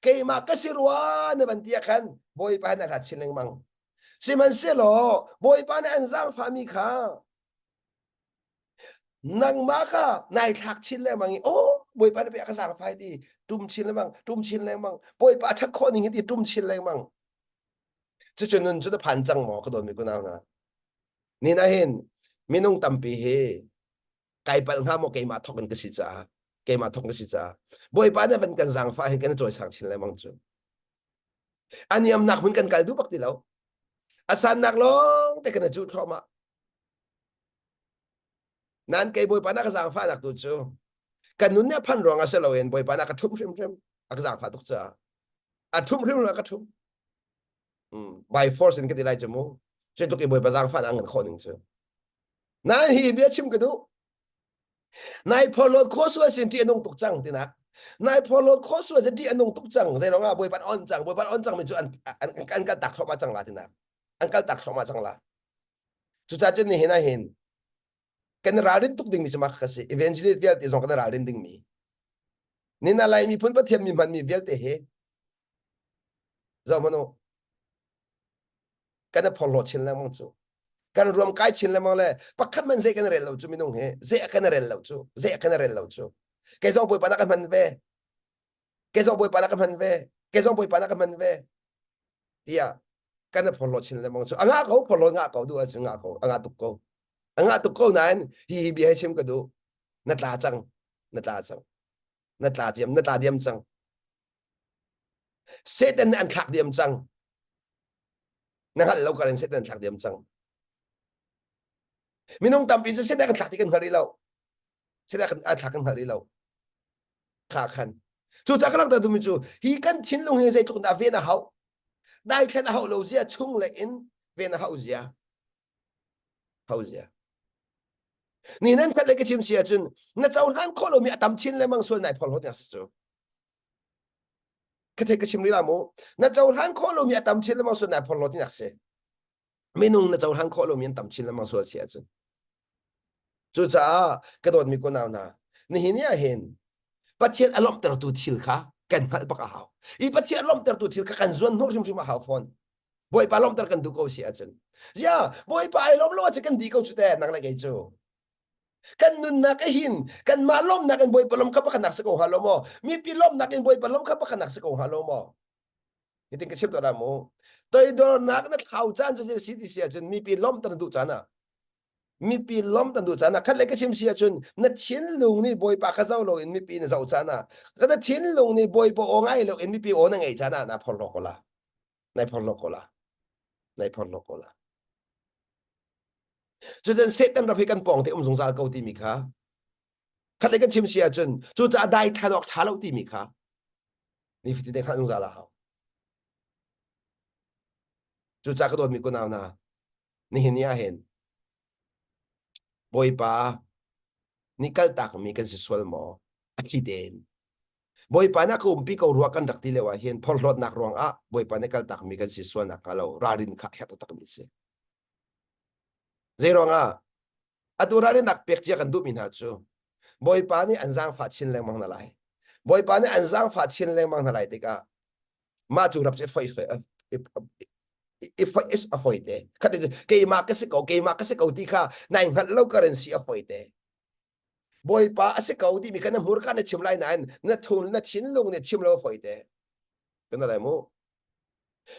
keimah ka si rua na van ti ah khan Bawipa nai thla chin lengmang. Sihmanhsehlaw Bawipa nih an zaangfahmi kha nangmah kha nai thlak chin lengmang i oh Bawipa nih a ka zaangfai ti tum chin lengmang tum chin lengmang Bawipa a ṭhat khawh ning hi ti tum chin lengmang Cucu nun cu na phan cang maw ka dawtmi kunau hna? Ni na hin minung tampi hi kai palh hnga maw keimah thok in ka si caah keimah thok ka si caah Bawipa nih van kan zaangfah hin kan cawisang chin lengmang cu. A niamnak hmun kan kal duh bak ti lo. A sannak lawng te kan i cuh thluahmah. Nan kei Bawipa na ka zaangfahnak tu cu kan nun nih a phan ruang ah si loin Bawipa na ka ṭhumh hrimhrim a ka zaangfah tuk caah a ṭhumh hrimhrim a ka ṭhumh. By force in ka ti lai cu mu. Cu tluk i Bawipa zaangfahnak a ngan khawh ning cu. Nain hi bia chim ka duh. Nai phorhlawt khawh sual sin ṭih a nung tuk cang tinak. Nai phorhlawt khawh sual sin ṭih a nung tuk cang. Zei ruangah Bawipa on cang, Bawipa on cang mi cu an an an kal tak thluahmah cang la tinak. An kal tak thluahmah cang la. Cucaah cun nihin ah hin kan ralrin tuk dingmi cu mah ka si. Evangelist vialte zong kan ralrin dingmi. Nina Lai miphun Pathian mi hmanmi vialte hi zoh hmanh u. Kan i phorhlaw chin lengmang cu. Kan ruam kai chin lengmang le pakhat man zei kan rel lo cu minung hi zei kan rel lo cu zei kan rel lo cu. Kei zong Bawipa na ka hman ve. Kei zong Bawipa na ka hman ve. Kei zong Bawipa na ka hman ve. Tiah kan i phorhlaw chin lengmang cu. A ngah ko phorhlaw ngah ko duh ahcun ngah ko. A ngah tuk ko. A ngah tuk ko nain hi hi bia hi chim ka duh. Na tla cang. Na tla cang. Na tla diam na tla diam cang. Satan nih an thlak diam cang. Na hngalh lo karin Satan an thlak diam cang. Minung tampi cu Satan kan thlak ti kan hngal rih lo. Satan kan thlak kan hngal rih lo. Kha khan. Cucaah ka langhter duhmi cu hi kan thinlung hi zeitluk in dah ven a hauh. Daithlan a hauh lo zia chung le in ven a hauh zia. Hauh zia. Ni nan khat le ka chim si ahcun na cohlan khawh lomi a tam chin lengmang sual nai phorhlawt ning si cu. Ka thei ka chim rih la mu. Na cohlan khawh lomi a tam chin lengmang sual nai phorhlawt ning si. Minung na cohlan khawh lomi an tam chin lengmang sual si ahcun. Cucaah ka dawtmi kunau hna, nihin ni ah hin Pathian a lawmhtertu thil kha kan hngalh bak a hau. I Pathian a lawmhtertu thil kha kan zuan hnawh hrimhrim a hau fawn. Bawipa lawmhter kan duh ko si ahcun. Zia, Bawipa ai lawm lo ahcun kan di ko cu te, nang le kei cu. Kan nunnak ahin kanmah lawmnak in Bawipa lawm kha pakhatnak si ko hnga lo maw? Mipi lawmnak in Bawipa lawm kha pakhatnak si ko hnga lo maw? Hitin ka chim tuah dah mu. Toidornak na thlau caan cu si ti si ahcun mipi lawmhter na duh caan ah mipi lawmh na duh caan ah khat le ka chim si ahcun na thinlung nih Bawipa kha zoh loin mipi na zoh caan ah ka na thinlung nih Bawipa aw ngai loin mipi aw na ngaih caan ah naa phorhlaw ko la nai phorhlaw ko la nai phorhlaw ko la cutin Satan rap hi kan pawng te um zungzal ko timi kha khat le kan chim si ahcun cucaah dai thlan awk ṭha lo timi kha nifatin te hngalh zungzal a hau cucaah ka dawtmi kunau hna nihin ni ah hin Bawipa nih kaltakmi kan si sual maw a thi tein Bawipa nih a ka umpi ko rua kan rak ti lio ah hin phorhlawtnak ruangah Bawipa nih kaltakmi kan si sual nak hnga lo ralrin kha herh taktakmi a si. Zei ruangah atu ralrinnak pek cia kan duhmi hna cu Bawipa nih an zaangfah chin lengmang hna lai. Bawipa nih an zaangfah chin lengmang hna lai tikah mah cu rap cu foi foi i foi is a foi te khat keimah ka si ko keimah ka si ko ti kha nai hngalh lo currency a foi te Bawipa a si ko timi kha na hmurka na chim lai nain na thun na thinlung nih chim lo foi te kan lai mu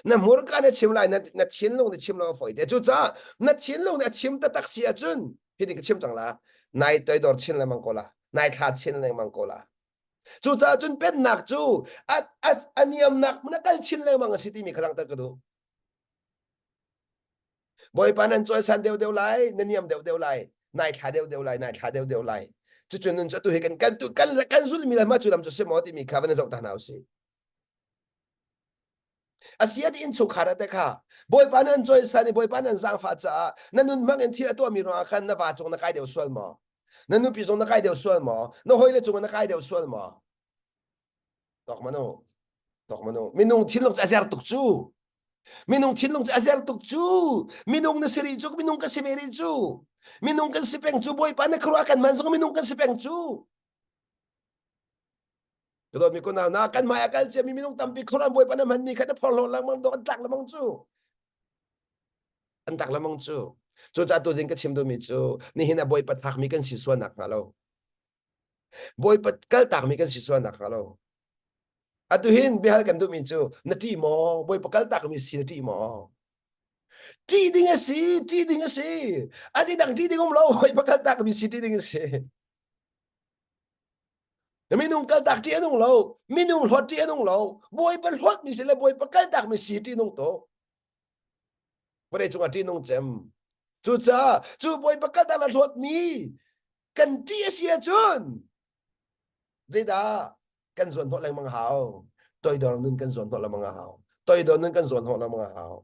na hmurka na chim lai na, na thinlung nih chim lo foi te cucaah na thinlung nih a chim taktak si ahcun hitin ka chim cang la nai toidor chin lengmang ko la nai thla chin lengmang ko la Cucaah cun pennak cu a, a, a niamnak hmun a kal chin lengmang a si timi kha langhter ka duh. Bawipa nan cawisan deuh deuh lai, na niam deuh deuh lai, nai thla deuh deuh lai, nai thla deuh deuh lai. Cucu nun cu atu hi kan kan kan kan zulmi le mah cu lam cu si maw timi kha van zoh ta hna usih. Asia ti innchungkhar ah te kha Bawipa nan cawisan i Bawipa nan zaangfah caah na nun hmang in thil a tuahmi ruangah khan na va cung na kai deuh sual maw? Na nupi zong na kai deuh sual maw? Na hawile cungah na kai deuh sual maw? Tok manu. Tok manu. Minung thinlung cu a zer tuk cu. Minung thinlung cu a zer tuk cu. Minung na si rih cu, minung ka si ve rih cu. Minung kan si peng cu, Bawipa na khuaruah kan man zong minung kan si peng cu. Ka dawtmi kunau na kan hmai a kal ciami minung tampi khuaruah Bawipa na hmanmi kha na phorhlawh lengmang dawh an tlak lengmang cu. An tlak lengmang cu. Cucaah tuzing ka chim duhmi cu nihin ah Bawipa thlakmi kan si sual nak hnga lo. Bawipa kaltakmi kan si sual nak hnga lo. Atu hin biahal kan duhmi cu na ṭih maw? Bawipa kaltakmi si na ṭih maw? Ṭih ding a si, ṭih ding a si. A si dang ṭih ding um lo, Bawipa kaltakmi si ṭih ding a si. Minung kaltak ṭih a nung lo, minung hlawt ṭih a nung lo, Bawipa hlawtmi si le Bawipa kaltakmi si ṭih nung to. Vawlei cungah ṭih nung cem. Cucaah cu Bawipa kaltak le hlawtmi kan ṭih a si ahcun zeidah kan zuan hnawh lengmang a hau toidor nun kan zuan hnawh lengmang a hau toidor nun kan zuan hnawh lengmang a hau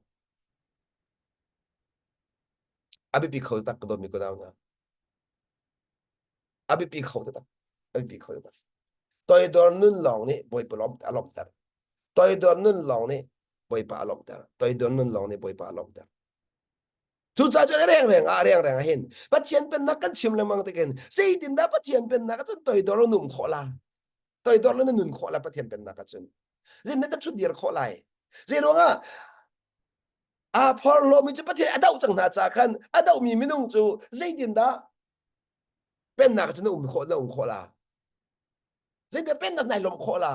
a biapi kho tak ka dawtmi ka nau hna a biapi kho taktak a biapi kho taktak toidor nun lawng nih bawipa lawm a lawmhter toidor nun lawng nih bawipa a lawmhter toidor nun lawng nih bawipa a lawmhter Cucaah cun a rengreng ah a rengreng ah hin Pathian pennak kan chim lengmang tikin zeitindah Pathian pennak ah cun toidor in um khawh la? Toidor in na nun khawh la Pathian pennak ah cun. Zeitin na ṭhut dir khawh lai? Zei ruangah aa phorhlawmi cu Pathian a doh cang hna ca khan a dohmi minung cu zeitindah pennak cun na um khawh na um khawh la? Zeitindah pennak nai lawmh khawh la?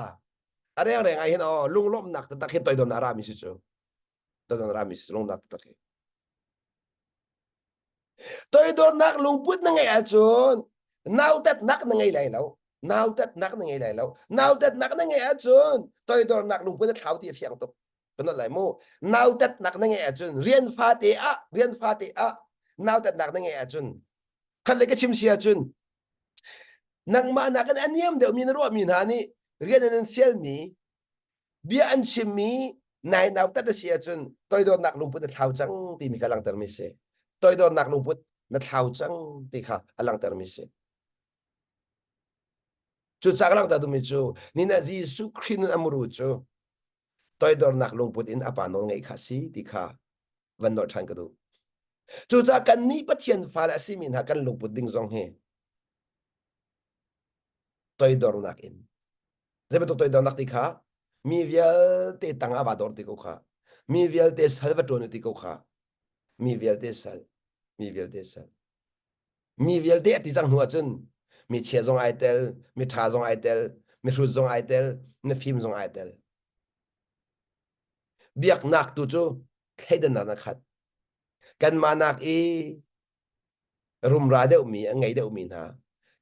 A rengreng ah hin aw lunglawmhnak taktak hi toidornak a rami si cu. Toidornak a rami si lungnak taktak hi. Toidornak lungput na ngeih ahcun nautatnak na ngei lai lo. Nautatnak na ngei lai lo. Nautatnak na ngeih ahcun toidornak lungput na thlau ti a fiang tuk. Kan lai mu. Nautatnak na ngeih ahcun rian fate ah rian fate ah nautatnak na ngeih ahcun khat le ka chim si ahcun nangmah nakin a niam deuhmi na ruahmi hna nih rian an in fialmi bia an chimmi nai nautat a si ahcun toidornak lungput na thlau cang timi kha langhtermi si. Toidornak lungput na thlau cang ti kha a langhtermi si. Cucaah ka langhter duhmi cu nina Jesuh Khrih nun a muru cu toidornak lungput in a pa nawl ngeih kha si ti kha van nolh ṭhan ka duh. Cucaah kannih Pathian fale a simi hna kan lungput ding zong hi toidornak in zei bantuk toidornak ti kha mi vialte tang ah vaa dor ti ko kha mi vialte sal va ṭuan ti ko kha mi vialte sal mi vialte sal mi vialte a ti cang hnu ahcun mi chia zong ai tel mi ṭha zong ai tel mi hrut zong ai tel na fim zong ai tel biaknak tu cu thleidannak na khat kanmah nak i rumra deuhmi a ngei deuhmi hna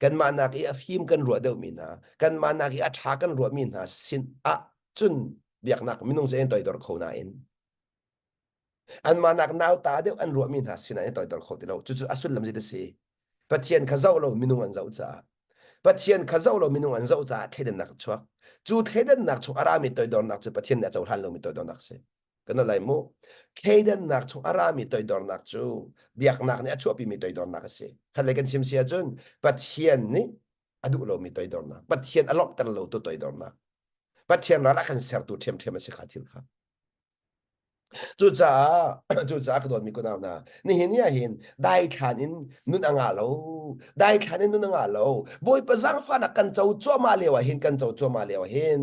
kanmah nak i a fim kan ruah deuhmi hna kanmah nak i a ṭha kan ruahmi hna sin ah cun biaknak minung cu an toidor kho nain anmah nak nauta deuh an ruahmi hna sin ah an toidor kho ti lo cucu a sullam zei a si Pathian kha zoh lo minung an zoh caah Pathian kha zoh lo minung an zoh caah thleidannak a chuak cu thleidannak chung a rami toidornak cu Pathian nih a cohlan lomi toidornak a si kan lai mu thleidannak chung a rami toidornak cu biaknak nih a chuahpimi toidornak a si khat lei kan chim si ahcun Pathian nih a duh lomi toidornak Pathian a lawmhter lo tu toidornak Pathian ral a kan sertu ṭhiamṭhiam a si kha thil kha Cucaah cucaah ka dawtmi kunau hna, nihin ni ah hin daithlan in nun a ngah lo. Daithlan in nun a ngah lo. Bawipa zaangfahnak kan co cuahmah lio ah hin kan co cuahmah lio ah hin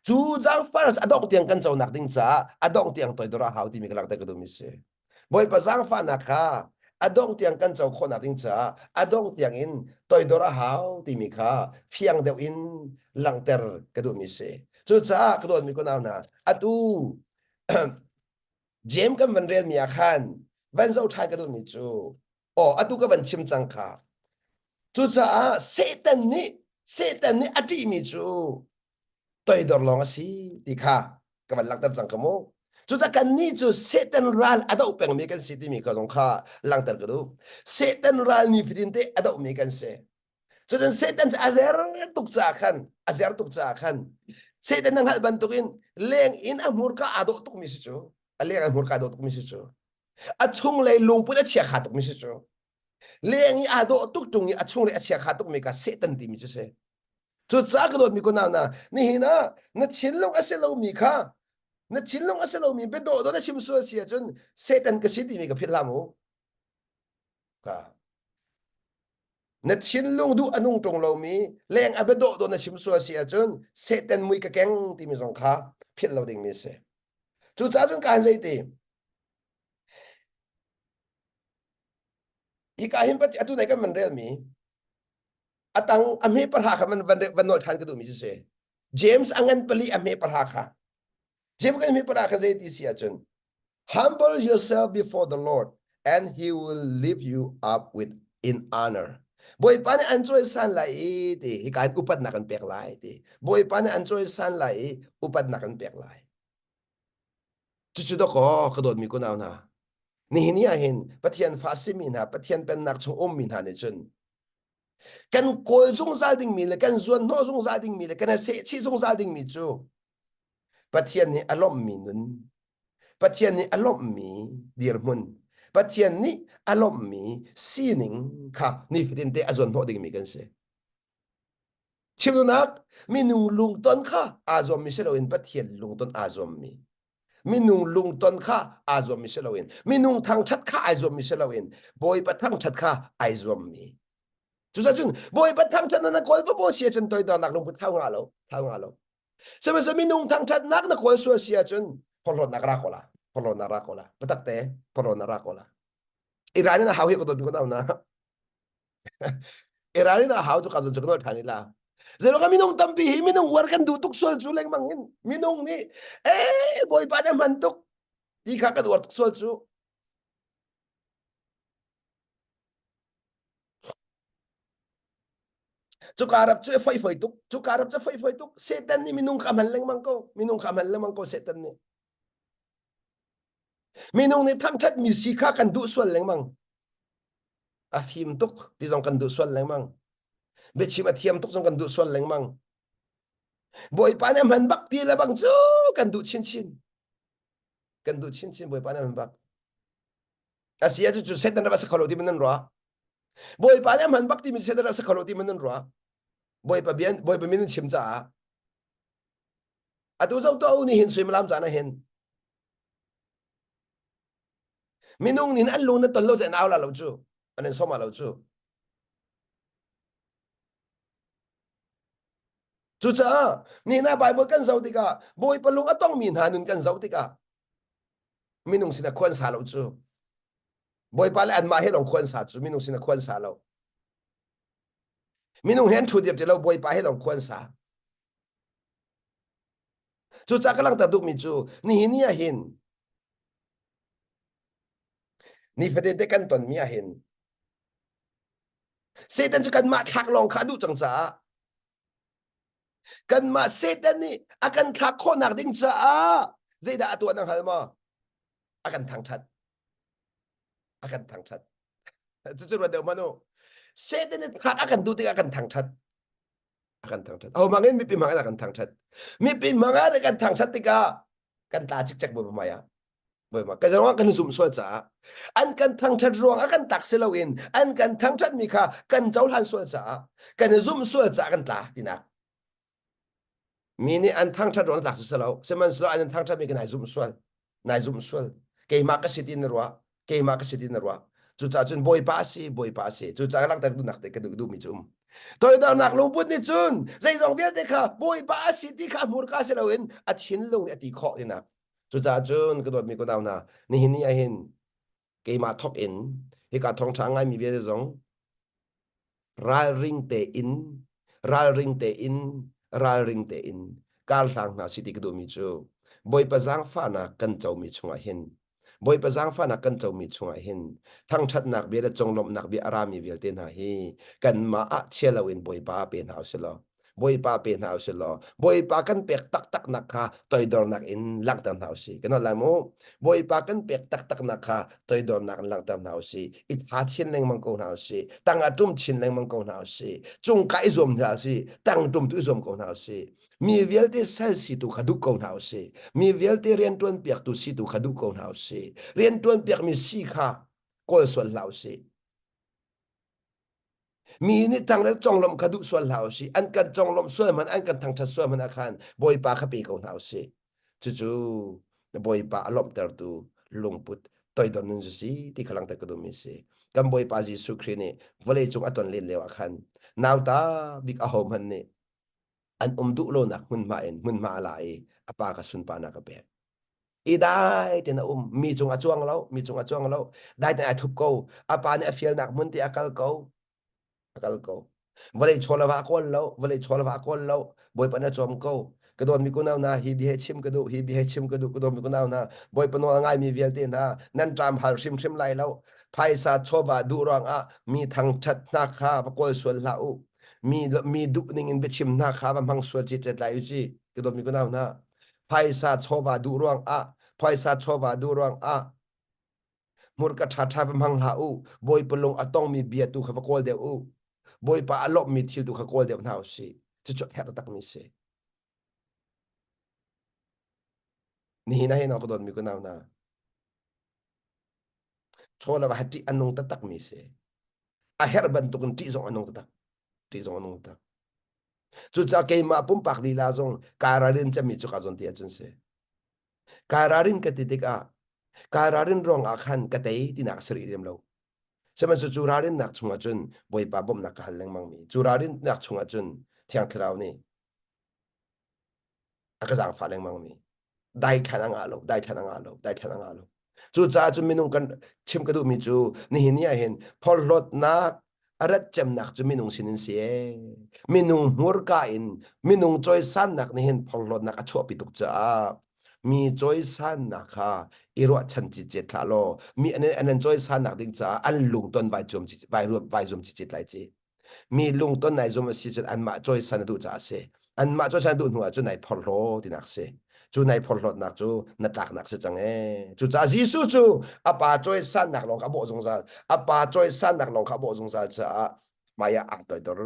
cu zaangfahnak cu a dongh tiang kan conak ding caah a dongh tiang toidor a hau timi ka langhter ka duhmi si. Bawipa zaangfahnak kha a dongh tiang kan co khawhnak ding caah a dongh tiang in toidor a hau timi kha fiang deuh in langhter ka duhmi si. Cucaah ka dawtmi kunau hna, atu Jeim kan van relmi ah khan van zoh ṭhan ka duhmi cu aw atu ka van chim cang kha. Cucaah Satan nih Satan nih a ṭihmi cu toidor lawng a si ti kha ka van langhter cang ka mu. Cucaah kannih cu Satan ral a doh pengmi kan si timi kha zong kha langhter ka duh. Satan ral nifatin te a dohmi kan si. Cutin Satan cu a zer tuk caah khan a zer tuk caah khan Satan na hngalh bantukin leng in a hmurka aa dawh tukmi si cu a leng a hmurka aa dawh tukmi si cu a chunglei lungput a chiakha tukmi si cu leng i aa dawh tuk ṭung i a chunglei a chiakha tukmi ka Satan timi cu si cucaah ka dawtmi kunau na nihin ah na thinlung a si lomi kha. Na thinlung a si lomi biadawh dawh na chim sual si ahcun Satan ka si timi ka philh hlah mu. Ka. Na thinlung duh a nung ṭung lomi leng a biadawh dawh na chim sual si ahcun Satan mui ka keng timi zong kha philh lo dingmi a si. Cucaah cun kaan zei ti? Hika hin atu nai kan van relmi atang a hme pahra kha van van van nol ṭhan ka duhmi cu si. James a ngan pali a hme pahra kha. James kan hme pahra kha zei ti si ahcun Humble yourself before the Lord and he will lift you up with in honor. Bawipa nih an cawisan lai i ti hika hin upatnak an pek lai ti. Bawipa nih an cawisan lai i upatnak an pek lai. Cucu dawkaw ka dawtmi kunau hna. Nihin ni ah hin Pathian fa simi hna, Pathian pennak chung ummi hna nih cun kan kawl zungzal dingmi le kan zuan hnawh zungzal dingmi le kan sehchih zungzal dingmi cu Pathian nih a lawmhmi nun Pathian nih a lawmhmi dirhmun Pathian nih a lawmhmi sining kha nifatin te a zuan hnawh dingmi kan si. Chimduhnak minung lungton kha aa zuammi si loin Pathian lungton aa zuammi. Minung lungton kha aa zuammi si loin minung thangṭhat kha ai zuammi si loin Bawipa thangṭhat kha ai zuammi. Cucaah cun Bawipa thangṭhat na kawl papaw si ahcun toidornak lungput thau nga lo, thau nga lo. Sihmanhsehlaw minung thangṭhatnak na kawl sual si ahcun phorhlawtnak ra ko la, phorhlawtnak ra ko la, biatak te phorhlawtnak ra ko la. Iran in a hau hi ka dawt mi ko na. Iran in a hau cu ka zon cu ka nol ṭhan ila. Zeiruang ah minung tampi hi minung uar kan duh tuk sual cu lengmang in minung nih ee Bawipa nih a hman tuk ti kha kan uar tuk sual cu. Cuka rap cu a foi foi tuk. Cuka rap cu a foi foi tuk. Satan nih minung kha a hman lengmang ko. Minung kha a hman lengmang ko Satan nih. Minung nih thangṭhatmi si kha kan duh sual lengmang. A fim tuk ti zong kan duh sual lengmang. Biachim a thiam tuk zong kan duh sual lengmang. Bawipa nih a hman bak ti le bang cu kan duh chinchin. Kan duh chinchin Bawipa nih a hman bak. A si ah cu Satan rak a si kho lo ti man nan ruah. Bawipa nih a hman bak timi Satan rak a si kho lo ti man nan ruah. Bawipa bian Bawipa min in chim caah. Atu zo to ni hin suimilam caan ah hin minung nih an lung na ton lo cu an au la lo cu an in sawm lo cu cucaah ni hna Bible kan zoh tikah Bawipa lung a tongmi hna nun kan zoh tikah minung sinah khuan sa lo cu Bawipa le anmah he lawng khuan sa cu minung sinah khuan sa lo minung he an ṭhu dir ti lo Bawipa he lawng khuan sa Cucaah ka langhter duhmi cu nihin ni ah hin nifatin te kan tonmi ah hin Satan cu kanmah thlak lawng kha a duh cang caah kanmah Satan nih a kan thlak khawhnak ding caah zeidah a tuah na hngal maw? A kan thangṭhat. A kan thangṭhat. Cucu ruat deuh hmanh u. Satan nih thlak a kan duh tikah a kan thangṭhat. A kan thangṭhat. Ho hmang in mipi hmang in a kan thangṭhat. Mipi hmang ah kan thangṭhat tikah kan tla cikcek bawi hmai ah. Bawi ka ruang kan zumh sual caah an kan thangṭhat ruang ah kan tak si loin an kan thangṭhat mi kha kan cohlan sual caah kan i zumh sual caah kan tla tinak. Mi nih an thangṭhat ruang tlak si lo sihmanhsehlaw an thangṭhat mi ka nai zumh sual. Nai zumh sual. Keimah ka si ti na ruah. Keimah ka si ti na ruah. Cucaah cun Bawipa a si, Bawipa a si. Cucaah langhter duhnak te ka duh duhmi cu um. Toidornak lungput nih cun zeizong vialte kha Bawipa a si ti kha hmurka si loin a thinlung nih a ti khawh tinak. Cucaah cun ka dawtmi kunau hna, nihin ni ah hin keimah thawk in hika thawngṭha ngaimi vialte zong ralring tein ralring tein ralring tein karhlang hna si ti ka duhmi cu Bawipa zaangfahnak kan comi chungah hin Bawipa zaangfahnak kan comi chungah hin thangṭhatnak bia le conglawmhnak bia a rami vialte hna hi kanmah ah chia loin Bawipa ah pe hna usih law Bawipa pe hna usih law Bawipa kan pek taktaknak kha toidornak in langhter hna usih. Kan holh lai mu. Bawipa kan pek taktaknak kha toidornak in langhter hna usih. I tha chin lengmang ko hna usih. Tang ah ṭum chin lengmang ko hna usih. Cung ka i zuam hna usih. Tang ṭum tu i zuam ko hna usih. Mi vialte sal si tu kha duh ko hna usih. Mi vialte rianṭuan piaktu si tu kha duh ko hna usih. Rianṭuan piakmi si kha kawl sual hlah usih. Mi nih tang le conglawmh kha duh sual hlah usih. An kan conglawmh sual hmanh, an kan thangṭhat sual hmanh ah khan Bawipa kha pe ko hna usih. Cucu Bawipa a lawmhtertu lungput toidor nun cu si ti kha langhter ka duhmi si. Kan Bawipa Jesuh Khrih nih vawleicung a ton len lio ah khan nauta bik ahohmanh nih an um duh lonak hmunhma in hmunhma a la i a pa kha sunparnak a pek. I dai tein a um, mi cung a cuang lo, mi cung a cuang lo, dai tein ai thup ko, a pa nih a fialnak hmun te a kal ko, a kal ko. Vawlei chaw le va kawl lo, vawlei chaw le va kawl lo, Bawipa na cawm ko. Ka dawtmi kunau hna, hi bia hi chim ka duh, hi bia hi chim ka duh, ka dawtmi kunau hna, Bawipa nawl a ngaimi vialte hna, nan ṭam hal hrimhrim lai lo. Phaisa chawva duh ruangah mi thangṭhatnak kha va kawl sual hlah u. Mi, mi duh ning in biachim hna kha va hmang sual citcet lai u ci. Ka dawtmi kunau hna, phaisa chawva duh ruangah, phaisa chawva duh ruangah Hmurka ṭhaṭha va hmang hlah u. Bawipa lung a tongmi bia tu kha va kawl deuh u. Bawipa a lawmhmi thil tu kha kawl deuh hna u sih. Cucu a herh taktakmi si. Nihin ah hin ka dawtmi ka nau hna. Chaw le va ṭih a nung taktakmi si. A herh bantukin ṭih zong a nung taktak. Ṭih zong a nung taktak. Cucaah keimah pumpak lila zong kaa ralrin cemmi cu ka zawn ti ahcun si. Kai ralrin ka ti tikah kai ralrin ruangah khan ka tei tinak a si rih lem lo. Sihmanhsehlaw cu ralrinnak chungah cun Bawipa bawmhnak ka hal lengmangmi cu ralrinnak chungah cun Thiang Thlarau nih a ka zaangfah lengmangmi daithlan a ngah lo, daithlan a ngah lo, daithlan a ngah lo. Cucaah cun minung kan chim ka duhmi cu nihin ni ah hin phorhlawtnak a rat cemnak cu minung sinin si ee. Minung hmurka in minung cawisannak nih hin phorhlawtnak a chuahpi tuk caah mi cawisannak kha i ruahchan cicet hlah law mi an an an cawisannak ding caah an lungton vai zuam vai vai zuam cicet lai ci. Mi lungton nai zum a si cun anmah cawisan a duh caah a si. Anmah cawisan a duh hnu ah cun nai phorhlaw tinak a si. Cu nai phorhlawtnak cu na tlaknak si cang ee. Cucaah Jesuh cu a pa cawisannak lawng kha a bawh zungzal. A pa cawisannak lawng kha a bawh zungzal caah hmai ah aa toidor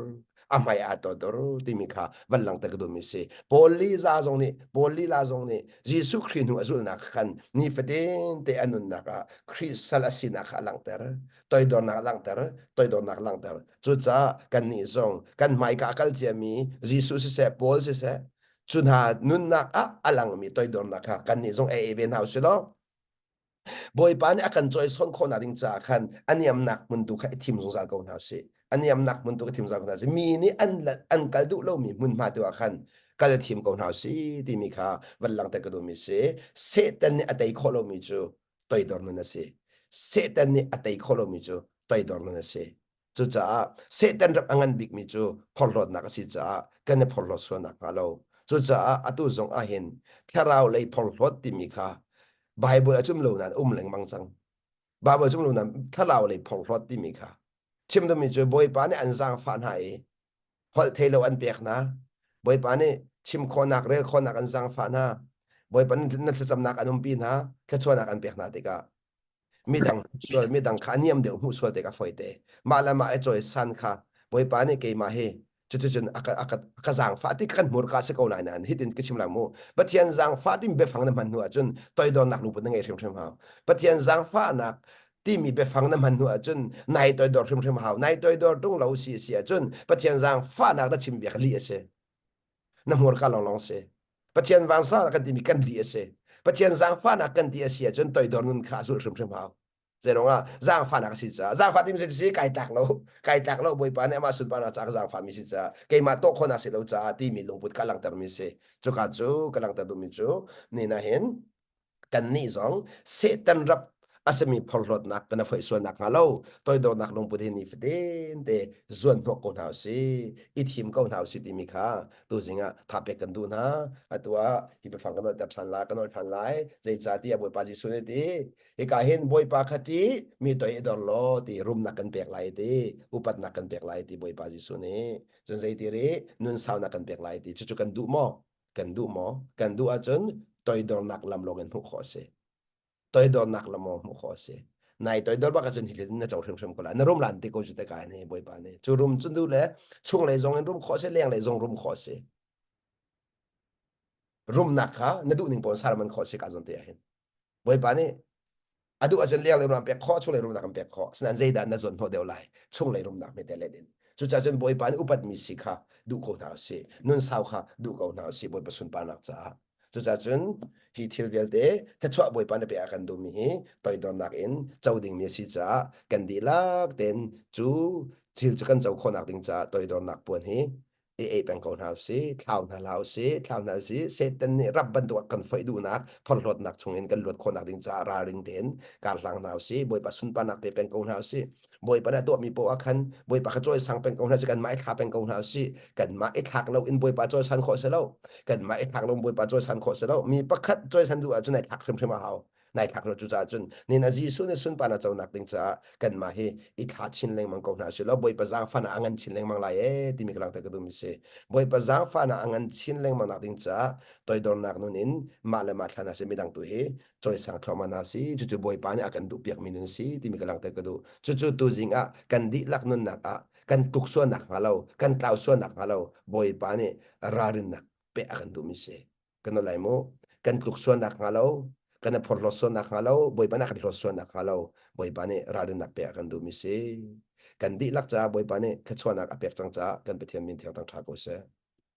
a hmai aa toidor timi kha van langhter ka duhmi si. Paul lila zong nih Paul lila zong nih Jesuh Khrih hnu a zulhnak khan nifatin te a nunnak ah Khrih sal a sinak kha a langhter. Toidornak a langhter, toidornak a langhter. Cucaah kannih zong kan hmaika a kal ciami Jesuh siseh, Paul siseh, cu hna nunnak ah a langmi toidornak kha kannih zong ei ve hna usih law Bawipa nih a kan cawisawn khawhnak ding caah khan a niamnak hmun tu kha i thim zungzal ko hna usih. A niamnak hmun tu kha thim zungzal ko hna usih. Mi nih an an kal duh lomi hmunhma tu ah khan kal i thim ko hna usih timi kha van langhter ka duhmi si. Satan nih a tei khawh lomi cu toidor nun a si. Satan nih a tei khawh lomi cu toidor nun a si. Cucaah Satan rap a ngan bikmi cu phorhlawtnak a si caah kan i phorhlawt sualnak hnga lo. Cucaah atu zong ahhin thlarau lei phorhlawt timi kha Bible a cum lo nain um lengmang cang. Bible a cum lo nain thlarau lei phorhlawt timi kha chim duhmi cu Bawipa nih an zaangfah hna i holh thei lo an pek hna. Bawipa nih chim khawhnak, rel khawhnak an zaangfah hna. Bawipa nih na thlacamnak an umpi hna, thluachuahnak an pek hna tikah midang sual midang kha a niam deuh hmuh sual te ka foi te mah le mah i cawisan kha bawipa nih keimah hi cuticun a ka, a ka, a ka zaangfah ti kan hmurka si ko lai nain hitin ka chim lai mu Pathian zaangfah timi biafang na hman hnu ahcun toidornak lungput na ngei hrimhrim hau Pathian zaangfahnak timi biafang na hman hnu ahcun nai toidor hrimhrim hau nai toidor tung lo si si ahcun Pathian zaangfahnak na chim bia kha lih a si na hmurka lawnglawng si Pathian vangsa kan timi kan lih a si. Pathian zaangfahnak kan ti a si ahcun toidor nun kha a zulh hrimhrim hau. Zeiruangah zaangfahnak a si caah zaangfah timi si kai tlak lo kai tlak lo Bawipa nih amah sunparnak caah ka zaangfahmi si caah keimah tawh khawhnak si lo caah timi lungput kha langhtermi si. Cuka cu ka langhter duhmi cu ni na hin kannih zong Satan rap a simi phorhlawtnak kan foih sual nakhnga lo toidornak lungput hi nifatin te zuan hnawh ko hna usih i thim ko hna usih timi kha tuzing ah thapek kan duh hna atu ah hi biafang kan nolter ṭhan lai kan nol ṭhan lai zeicahtiah Bawipa Jesuh nih ti hika hin Bawipa kha ṭih mi toi i dor law ti rumnak kan pek lai ti upatnak kan pek lai ti Bawipa Jesuh nih cun zeiti ri nun saunak kan pek lai ti cucu kan duh maw kan duh maw kan duh ahcun toidornak lam lawng in hmuh khawh a si toidornak lam lawng hmuh khawh a si nai toidor bak ahcun hi na co hrimhrim ko lai na rum lan te ko cu te kai ne bawipa nih cu rum cu du le chung lei zong in rum khawh a si leng lei zong rum khawh a si rumnak kha na duh ning pawn sarman khawh a si ka zon te ahhin Bawipa nih a duh ahcun lenglei rumnak pek khawh chunglei rumnak kan pek khawh asinain zeidah na zuan hnawh deuh lai chunglei rumnak hmete let in cucaah cun Bawipa nih upatmi si kha duh ko hna usih nun sau kha duh ko hna usih Bawipa sunparnak caah cucaah cun. Hi thil vialte thluachuah Bawipa na pe a kan duhmi hi toidornak in co dingmi a si caah kan dihlak tein cu thil cu kan co khawhnak ding caah toidornak puan hi i ei peng ko hna usih, thlau hna hlah usih, thlau hna usih. Satan nih rap bantuk a kan foih duhnak, phorhlawtnak chungin kan luat khawhnak ding caah ralring tein kar hlang hna usih. Bawipa sunparnak pe peng ko hna usih. Bawipa nih a tuahmi poah khan Bawipa kha cawisang peng ko hna usih, kanmah i thla peng ko hna usih. Kanmah i thlak lo in Bawipa cawisan khawh si lo. Kanmah i thlak lo in Bawipa cawisan khawh si lo. Mi pakhat cawisan duh ahcun ai thlak hrimhrim a hau. Nai thlak lo cucaah cun nin a Jesuh nih sunparnak conak ding caah kanmah hi i thla chin lengmang ko hna sih law Bawipa zaangfahnak a ngan chin lengmang lai ee timi ka langhter ka duhmi si. Bawipa zaangfahnak a ngan chin lengmang nak ding caah toidornak nun in mah le mah thla hna sih midang tu hi cawisang thluahmah hna si cucu Bawipa nih a kan duhpiakmi nun si timi ka langhter ka duh. Cucu tuzing ah kan dihlak nunnak ah kan tluk sualnak hnga lo kan tlau sualnak hnga lo Bawipa nih ralrinnak pek a kan duhmi si. Kan lai mu. Kan tluk sualnak hnga lo, kan i phorhlawt sualnak hnga lo, Bawipa nih a kan hlawt sualnak hnga lo, Bawipa nih ralrinnak pek a kan duhmi si. Kan dihlak caah Bawipa nih thluachuahnak a pek cang caah kan Pathian min thiang thang ṭha ko seh.